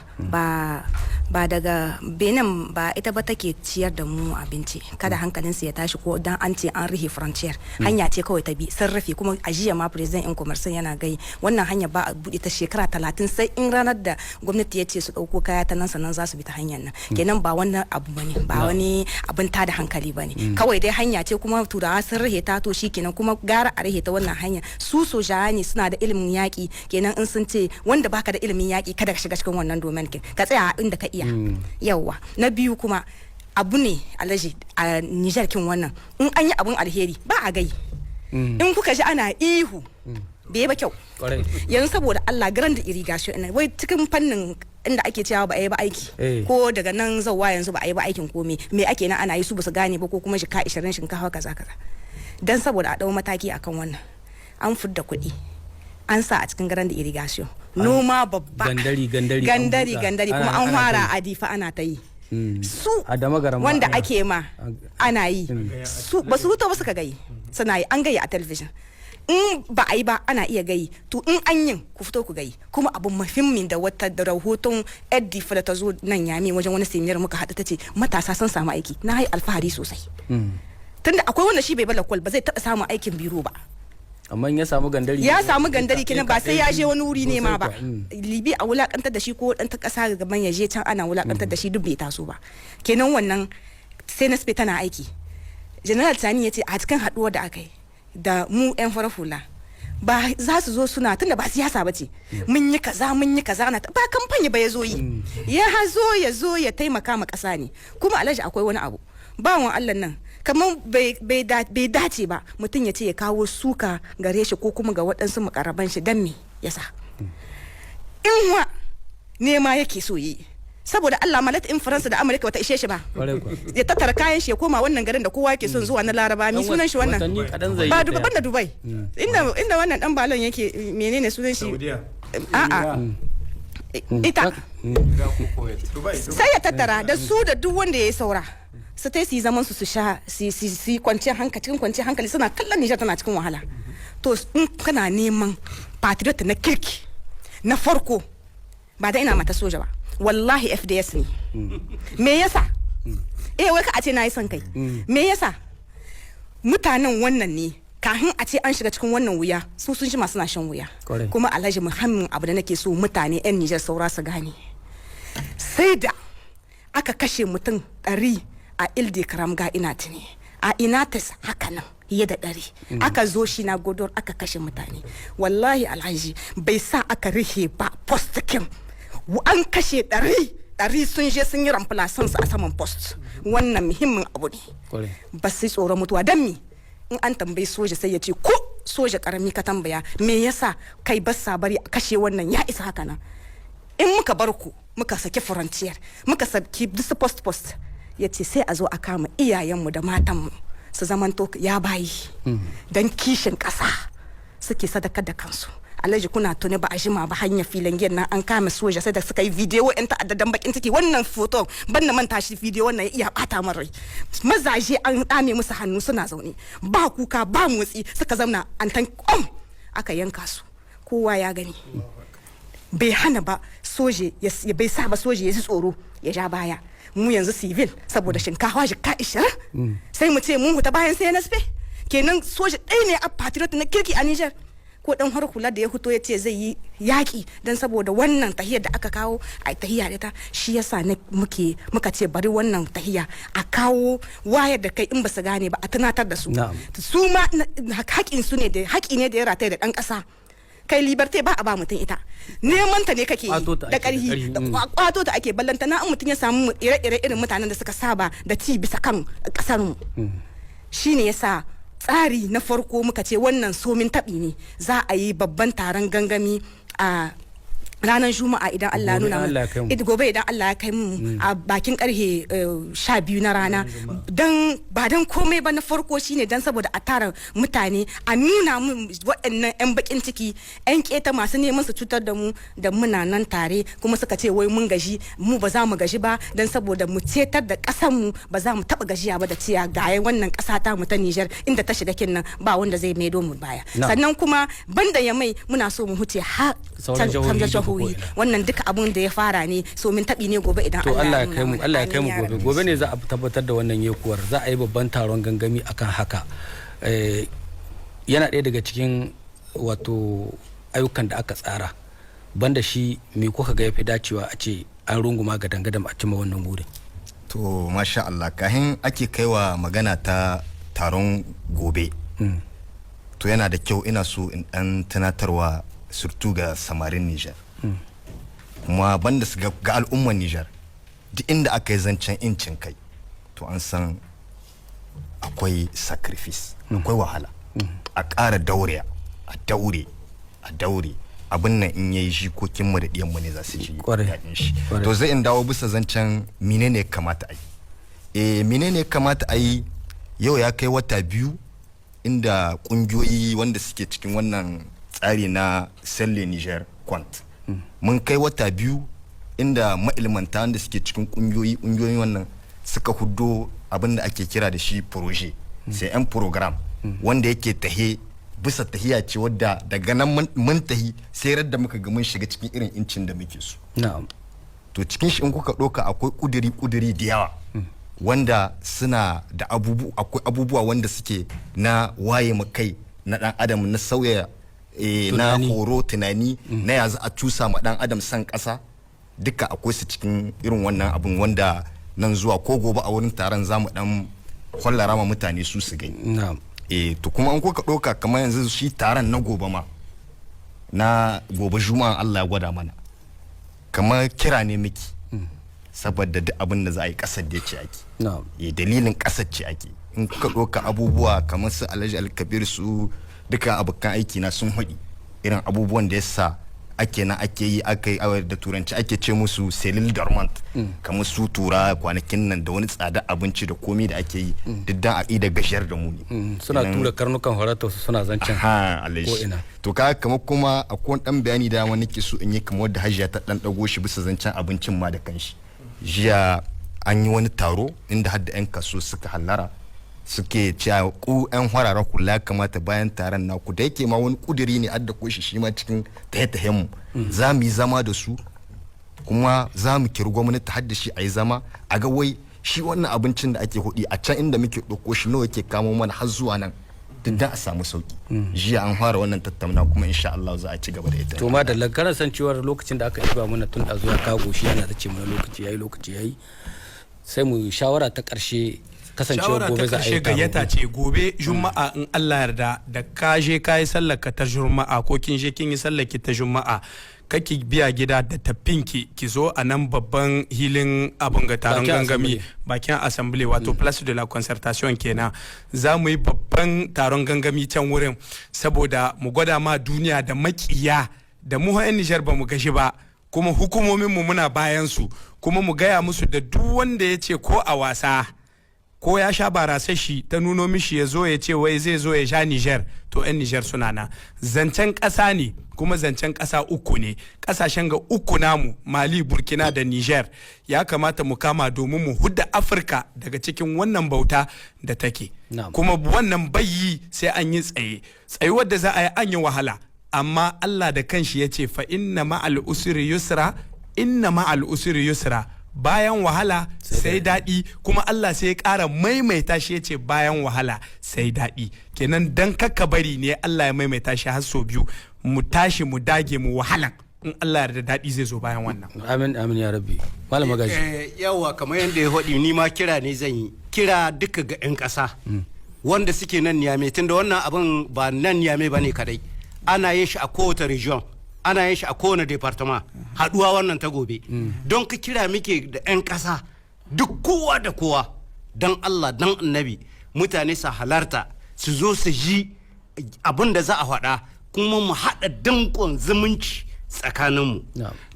ba daga Benin ba ita ba take ciyar da mu abinci. Kada hankalinsu ya tashi ko dan an ce an rufe frontière. Hanya ce kawai ta bi sun rufe. Kuma a jiya ma président in commerce yana gai wannan hanya ba a buɗe ta shekara 30, sai in ranar da gwamnati ya ce su ɗauko kaya ta nan, sannan za su bi ta hanyar nan. Kenan ba wannan abu bane, ba wani abin tada hankali bane, kawai dai hanya ce kuma Turawa sun rufe ta. To, shikenan. Kuma gara a rahe ta wannan hanya. Su sojawa ne, suna da ilimin yaƙi. Kenan in sun ce wanda baka da ilimin yaƙi, kada ka shiga cikin wannan domain kin, ka tsaya a inda ka iya. Yawwa, na biyu kuma abu ne, Alhaji, a Nijar kin wannan, in an yi abun alheri ba a gai. In kuka ji ana ihu, bai ba kyau. Yanzu saboda Allah, grande irrigation ina wai cikin fannin inda ake cewa ba a yi ba aiki, ko daga nan zauwa yanzu ba a yi ba aikin komai, me ake nan ana yi, su ba su gane ba, ko kuma jika 20 shinkafa, kaza kaza. Dan saboda a dau mataki akan wannan, an fudda kuɗi an sa a cikin grande irrigation, noma babba. Gandari, gandari, an gandari, buɗa. Gandari kuma an ana fara ta yi. a Difa ana ta yi. Su A Damagaram ma wanda ake ma ana yi, su ba su huto ba suka gayi suna yi, an gayi a talabijin. In ba a yi ba ana iya gayi, to in an yin ku fito ku gayi. Kuma abu muhimmin da wata da rahoton Eddi da ta zo nan Yami wajen wani séminaire muka haɗu, ta ce matasa sun samu aiki. Na yi alfahari sosai, tunda akwai wanda shi bai bala kwal ba, zai taɓa samun aikin biro ba. Amma in ya samu gandari, ya samu gandari, kenan ba sai ya je wani wuri nema ba. Sosai kuwa. Libi a wulakantar da shi ko dan ta kasa gaban ya je can ana wulakantar da shi, duk bai taso ba. Kenan wannan CNSP tana aiki. General Tchiani ya ce a cikin haduwar da aka yi da mu yan farar hula, ba za su zo suna, tunda ba siyasa ba ce, mun yi kaza, mun yi kaza, na ba kamfani ba, ya zo yi, ya hazo ya zo ya taimaka ma kasa ne. Kuma Alhaji, akwai wani abu, bawan Allah nan kamar bai dace ba mutum ya ce ya kawo suka gare shi ko kuma ga waɗansu makaraban shi. Dan me yasa in wa nema yake so yi? Saboda Allah, malat in Faransa da Amurka bata ishe shi ba, Kwarai kuwa. ya tattara kayan shi ya koma wannan garin da kowa yake son zuwa na Laraba, mi Dan sunan shi wannan? watanni kaɗan zai yi Ba ta Dubai, banda Dubai, inda wannan dan balon yake, menene sunan shi? Saudiya. A'a, ita Dubai. Sai ya tattara da su da duk wanda ya yi saura, su tai su yi zaman su, su sha, su yi kwanciyar hankali, cikin kwanciyar hankali, suna kallon Nijar tana cikin wahala. To in kana neman patriot na kirki na farko, ba da ina mata soja ba, wallahi FDS ne. Me yasa? Eh, wai ka a ce na yi son kai. Me yasa? Mutanen wannan ne, kafin a ce an shiga cikin wannan wuya, su sun shi suna shan wuya. Kuma Alhaji, muhammin abu da nake so mutane yan Nijar saura su gane, sai da aka kashe mutum 100 a Ilde Karamga, ina tuni a Inates haka nan fiye da 100 aka zo shi na Godor aka kashe mutane. Wallahi Alhaji, bai sa aka rihe ba postikin. An kashe 100, 100 sun je sun yi remplaçant su a saman poste. Wannan muhimmin abu ne. Ba su tsoron mutuwa. Don mi in an tambayi soja sai ya ce, ko soja karami ka tambaya, me yasa kai ba sa bari a kashe wannan, ya isa haka nan. In muka bar ku, muka saki frontière, muka saki duk poste poste, ya ce sai a zo a kama iyayenmu da matanmu su zamanto ya bayi. Don kishin ƙasa suke sadakar da kansu. Alhaji, kuna tuni ba a jima ba hanyar filin nan an kama soja, sai da suka yi bidiyo yan ta'adda dan bakin ciki. Wannan foto ban na manta shi, bidiyo wannan ya iya bata min rai. Mazaje an dame musu hannu, suna zaune, ba kuka ba motsi, suka zauna an tan kom aka yanka su, kowa ya gani. Bai hana ba soje ya, bai sa ba soje ya ji tsoro ya ja baya. Mu yanzu civil, saboda shinkafa jika 20, sai mu ce mun huta bayan CNSP. Kenan soja ɗaya ne a patriot na kirki a Niger, ko dan har hula da ya fito ya ce zai yi yaƙi don saboda wannan tahiyar da aka kawo a tahiya da ta shi yasa na muke muka ce bari wannan tahiya a kawo wayar da kai, in ba su gane ba a tunatar da su. Su ma haƙin su ne, da haƙi ne da ya rataya da ɗan ƙasa. Kai, liberté ba a ba mutum ita, neman ta ne kake yi da ƙarhi, da kwato ta ake. Ballanta na in mutum ya samu ire-ire irin mutanen da suka saba da ci bisa kan ƙasar mu. Shine yasa tsari na farko muka ce wannan somin taɓi ne, za a yi babban taron gangami a ranar Juma'a idan Allah nuna mu, gobe idan Allah ya kai mu, a bakin karhe 12 na rana. Dan ba dan komai ba, na farko shine dan saboda a tara mutane, a nuna mu waɗannan yan bakin ciki, yan keta masu neman su cutar da mu da muna nan tare. Kuma suka ce wai mun gaji, mu ba za mu gaji ba, dan saboda mu cetar da ƙasar mu. Ba za mu taba gajiya ba da ciya ga wannan ƙasa ta mu ta Niger, inda ta shiga kin nan ba wanda zai maido mu baya. Sannan kuma banda ya mai, muna so mu huce har sauran jihohi. Wannan duka abun da ya fara ne, so min taɓi ne. Gobe idan to Allah ya kai mu, Allah ya kai mu gobe. Gobe ne za a tabbatar da wannan yekuwar, za a yi babban taron gangami akan haka. Yana ɗaya daga cikin wato ayyukan da aka tsara. Banda shi, me kuka ga yafi dacewa a ce an runguma ga dangadam a cimma wannan burin? To masha Allah, kahin ake kaiwa magana ta taron gobe. To yana da kyau, ina so in dan tunatarwa, surtout ga samarin Nijar, kuma banda su ga al'ummar Nijar. Duk inda aka yi zancen incin kai, to an san akwai sacrifice, akwai wahala. A ƙara daure, a daure, a daure. Abin nan in yayi, jikokinmu da ɗiyanmu ne za su ji daɗin shi. To zai in dawo bisa zancen menene kamata a yi. Menene kamata a yi? Yau ya kai wata 2 inda ƙungiyoyi wanda suke cikin wannan tsari na Seul le Niger compte, mun kai wata 2 inda ma'ilmanta wanda suke cikin ƙungiyoyi wannan suka huddo abin da ake kira da shi projet. C'est un programme wanda yake tahe bisa tahiya ce wadda daga nan mun tahi sai radda muka ga mun shiga cikin irin incin da muke so. To cikin shi, in kuka ɗauka, akwai ƙuduri ƙuduri da yawa wanda suna da abubu akwai abubuwa wanda suke na waye ma kai na ɗan adam, na sauya na tunani. Horo, tunani na ya za a cusa ma ɗan adam san ƙasa, duka akwai su cikin irin wannan abun, wanda nan zuwa ko gobe a wurin taron za mu ɗan kwallara ma mutane su su gani. To kuma in kuka ɗauka, kamar yanzu shi taron na gobe ma, na gobe Juma'a, Allah ya gwada mana, kamar kira ne miki, saboda duk abin da za a yi, ƙasar da ce ake. Dalilin ƙasar ce ake. In kuka ɗauka abubuwa kamar su Alhaji Alkabir, su duka abokan aiki na sun haɗi irin abubuwan da yasa ake na ake yi, aka yi da Turanci ake ce musu cellules dormantes, kamar su tura kwanakin nan da wani tsada abinci da komi da ake yi, duk dan a da gajiyar da mu ne. Suna tura karnukan horata su suna zancen ha Alhaji. Ko ina. To ka kamar kuma akwai wani dan bayani da wani ke so in yi, kamar wadda Hajiya ta dan dago shi bisa zancen abincin ma da kanshi. Jiya an yi wani taro inda har da 'yan kaso suka hallara, suke cewa ku 'yan hararen hula ya kamata bayan taron naku, da yake ma wani kuduri ne adda ko shi ma cikin tahe mu, za mu yi zama da su, kuma za mu kiri gwamnati har da shi a yi zama a ga wai shi wannan abincin da ake hudi a can inda muke ɗauko shi, nawa yake kamo mana har zuwa nan, duk dan a samu sauki. Jiya an fara wannan tattauna, kuma insha Allah za a ci gaba da ita. To madalla, kana san cewar lokacin da aka ɗiba mana tun ɗazu ya kawo goshi, yana ta ce mana lokaci yayi, lokaci yayi. Sai mu shawara ta ƙarshe, kasancewar Shawara gobe ta za a karshe, yi taro. gayyata ce. Gobe Juma'a in Allah yarda, da ka je ka yi sallar ka ta Juma'a, ko kin je kin yi sallar ki ta Juma'a, kaki biya gida da tafinki, ki zo a nan babban hilin abun ga taron Bakin gangami, assembly. Bakin assembly, wato Place de la Concertation kenan. Za mu yi babban taron gangami can wurin, saboda mu gwada ma duniya da makiya da mu 'yan Nijar ba mu gashi ba, kuma hukumomin mu muna bayan su, kuma mu gaya musu da duk wanda ya ce ko a wasa ko ya sha barasa shi ta nuno mishi, ya zo ya ce wai zai zo ya sha Niger, to 'yan Niger suna na. Zancen ƙasa ne, kuma zancen ƙasa uku ne, ƙasashen ga uku namu, Mali, Burkina da Niger. Ya kamata mu kama domin mu hudda Afirka daga cikin wannan bauta da take. Kuma wannan bayi sai an yi tsaye, tsayuwar da za a yi, an yi wahala, amma Allah da kanshi ya ce: "Fa inna ma'al usri yusra, inna ma'al usri yusra." Bayan wahala sai daɗi. Kuma Allah sai ya ƙara maimaita shi, ya ce bayan wahala sai daɗi. Kenan dan kakka bari ne Allah ya maimaita shi har sau biyu. Mu tashi, mu dage, mu wahalan, in Allah yarda daɗi zai zo bayan wannan. Amin, amin ya rabbi. Malam Magaji. Yawa, kamar yadda ya faɗi, ni ma kira ne zan yi, kira duka ga 'yan ƙasa wanda suke nan Niyame, tunda wannan abin ba nan Niyame ba ne kadai, ana yin shi a kowace region, ana yin shi a kowane département, haɗuwa wannan ta gobe. Don ka kira muke da 'yan ƙasa duk, kowa da kowa, don Allah don Annabi mutane su halarta, su zo su ji abin da za a faɗa, kuma mu haɗa danƙon zumunci tsakaninmu.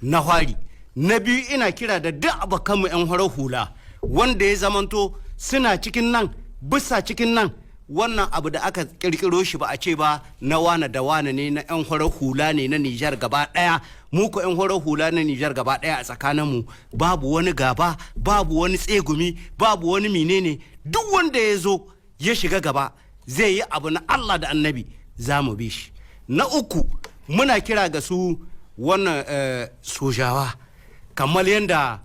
Na hwari. Na biyu, ina kira da duk abokanmu 'yan farar hula wanda ya zamanto suna cikin nan, bisa cikin nan. Wannan abu da aka kirkiro shi, ba a ce ba na wane da wane ne, na 'yan farar hula ne na Nijar gaba daya. Mu ko 'yan farar hula na Nijar gaba daya, a tsakaninmu babu wani gaba, babu wani tsegumi, babu wani menene. Duk wanda ya zo ya shiga gaba zai yi abu na Allah da Annabi, za mu bi shi. Na uku, muna kira ga su wannan sojawa, kamar yadda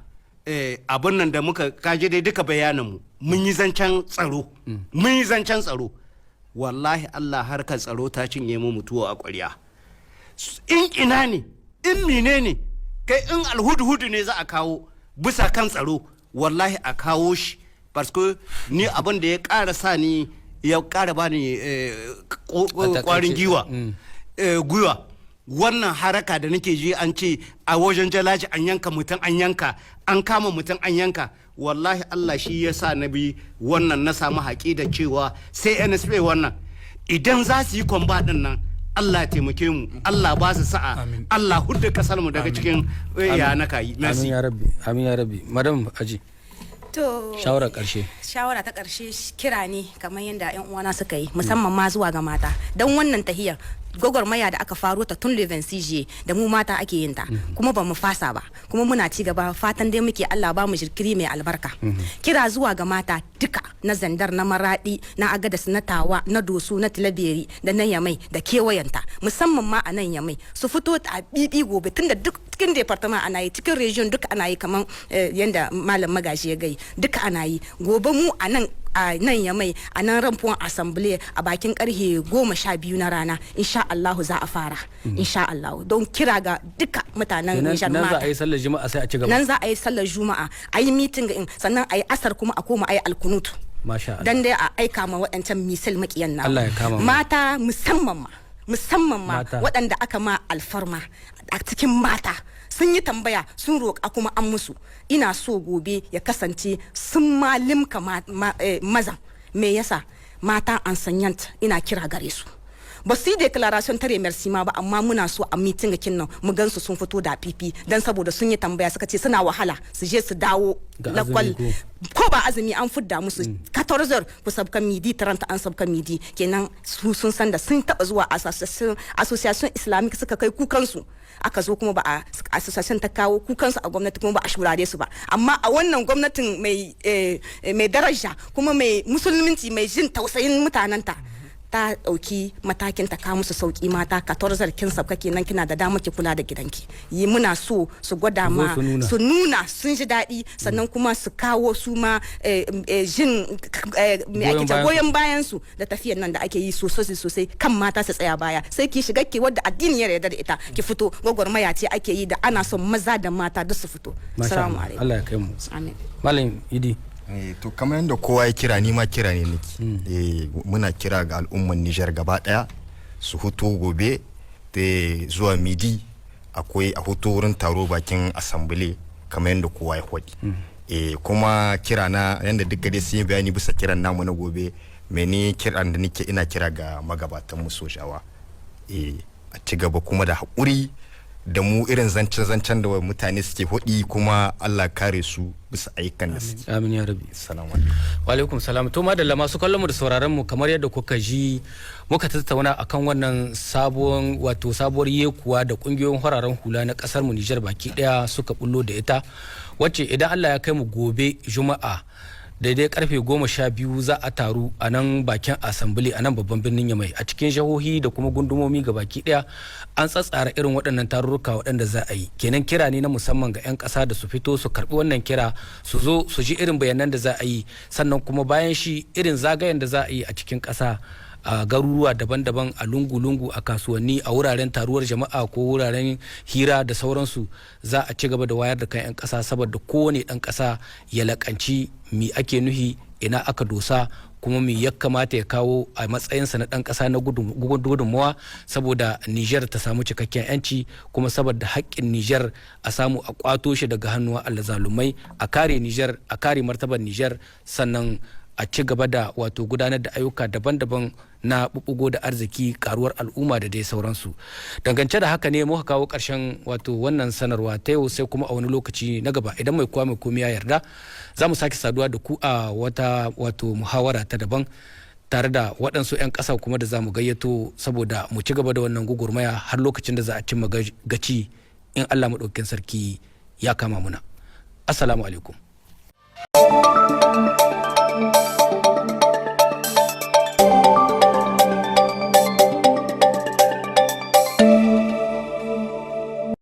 abin nan da muka kaje dai, duka bayaninmu mun yi zancen tsaro, mun yi zancen tsaro. Wallahi Allah, harkar tsaro ta cinye mu mutuwa a ƙwarya. In ina ne, in mine ne, kai, in alhudu-hudu ne za a kawo bisa kan tsaro, wallahi a kawo shi, parce ni abin da ya ƙara sa ni Ya ƙara bani A takaice, kwarin giwa gwiwa. Wannan haraka da nake ji an ce a wajen jalaji an yanka mutum, an yanka, an kama mutum, an yanka, wallahi Allah shi ya sa na bi wannan, na samu haƙi da cewa sai CNSP wannan idan za su yi combat din nan, Allah ya taimake mu, Allah ba su sa'a. Amin. Allah hudda kasar mu daga cikin ya na kayi. Amin. Merci. Ya rabbi, amin ya rabbi. Madam Aji. To, shawarar karshe. Shawara ta ƙarshe, kira ne kamar yadda 'yan uwana suka yi, musamman ma zuwa ga mata, don wannan tahiyar gwagwarmaya da aka faro ta tun le 26 da mu mata ake yin ta, kuma ba mu fasa ba, kuma muna ci gaba. Fatan dai muke Allah ba mu jirkiri mai albarka. Kira zuwa ga mata duka na Zandar, na Maradi, na Agadas, na Tawa, na Doso, na Tilaberi da na Yamai da kewayenta, musamman ma a nan Yamai, su fito a bibi gobe, tunda duk cikin département ana yi, cikin région duka ana yi, kamar yanda Malam Magaji ya gai, duka ana yi. Gobe mu a nan Yamai, a nan rond-point Assemblée, a bakin karhe 12 na rana, insha Allahu za a fara, insha Allahu. Don kira ga duka mutanen Kenan Nijar nan za mata. a yi sallar Juma'a sai a ci gaba. Nan za a yi sallar Juma'a, a yi meeting in, sannan a yi asar, kuma a koma a yi alkunutu. Masha Allah. Dan dai a aika ma waɗancan missile makiyan na. Allah ya kama mu. Mata musamman ma, musamman ma Mata. waɗanda aka ma alfarma a cikin mata, sun yi tambaya, sun roƙa, kuma an musu. Ina so gobe ya kasance sun ma limka mazan. Me yasa mata enseignant, ina kira gare su, ba su yi déclaration ta remerciement ba, amma muna so a meeting kin nan mu gansu sun fito da fifi, dan saboda sun yi tambaya, suka ce suna wahala su je su dawo Ga lakwal. azumi? Ko ba azumi, an fudda musu 14 ku sabka midi 30, an sabka midi. Kenan su sun san da sun taba zuwa association islamic, suka kai kukansu, aka zo kuma ba a association ta kawo kukansu a gwamnati, kuma ba a shurare su ba. Amma a wannan gwamnatin mai daraja, kuma mai musulminci, mai jin tausayin mutanenta, ta ɗauki matakin ta kawo musu sauki. Mata, 14 kin sabka, kenan kina da dama ki kula da gidanki. Yi muna so su gwada Zo ma su nuna. Su nuna sun ji daɗi, sannan kuma su kawo su ma jin me ake Goyon cewa bayan su. Goyon bayan su da tafiyan nan da ake yi sosai sosai, kan mata su tsaya baya, sai ki shiga ki wadda addini ya yarda da ita, ki fito. Gwagwarmaya ce ake yi da ana son maza da mata duk su fito. Masha Assalamu Allah. alaikum. Allah ya kai mu. Amin. Malam Idi. To kamar yadda kowa ya kira, ni ma kira ne nake. Muna kira ga al'ummar Nijar gaba daya su huto gobe da zuwa midi, akwai a huto wurin taro bakin Assemblée kamar yadda kowa ya faɗi. Kuma kira na, yadda duka dai sun yi bayani bisa kiran namu na gobe, mene kiran da nake, ina kira ga magabatan mu sojawa, a ci gaba kuma da haƙuri da mu, irin zancen-zancen da mutane suke hudi, kuma Allah kare su bisa ayyukan da suke. Amin ya rabbi. Assalamu alaikum. Wa alaikum salam. To madalla, masu kallon mu da sauraron mu, kamar yadda kuka ji muka tattauna akan wannan sabon, wato sabuwar yekuwa da kungiyoyin hararen hula na kasar mu Nijar baki daya suka bullo da ita, wacce idan Allah ya kai mu gobe Juma'a daidai karfe 12 za a taru a nan bakin Asambili a nan babban birnin Yamai. A cikin jihohi da kuma gundumomi ga baki daya an tsatsara irin waɗannan tarurruka waɗanda za a yi. Kenan kira ne na musamman ga 'yan ƙasa da su fito su karɓi wannan kira, su zo su ji irin bayanan da za a yi, sannan kuma bayan shi irin zagayen da za a yi a cikin ƙasa, a garuruwa daban-daban, a lungu-lungu, a kasuwanni, a wuraren taruwar jama'a ko wuraren hira da sauransu, za a ci gaba da wayar da kan 'yan ƙasa, saboda kowane ɗan ƙasa ya lakanci mi ake nuhi, ina aka dosa, kuma mi ya kamata ya kawo a matsayinsa na ɗan ƙasa na gudunmawa saboda Nijar ta samu cikakken 'yanci, kuma saboda haƙƙin Nijar a samu a ƙwato shi daga hannuwan alzalumai, a kare Nijar, a kare martabar Nijar, sannan a ci gaba da wato gudanar da ayyuka daban-daban na bubugo da arziki, karuwar al'umma da dai sauransu. Dangance da haka ne muka kawo ƙarshen wato wannan sanarwa ta yau, sai kuma a wani lokaci na gaba, idan mai kowa mai komi ya yarda, za mu sake saduwa da ku a wata wato muhawara ta daban tare da waɗansu 'yan ƙasa kuma da za mu gayyato, saboda mu ci gaba da wannan gugurmaya har lokacin da za a cimma gaci in Allah maɗaukakin sarki ya kama muna. Assalamu alaikum.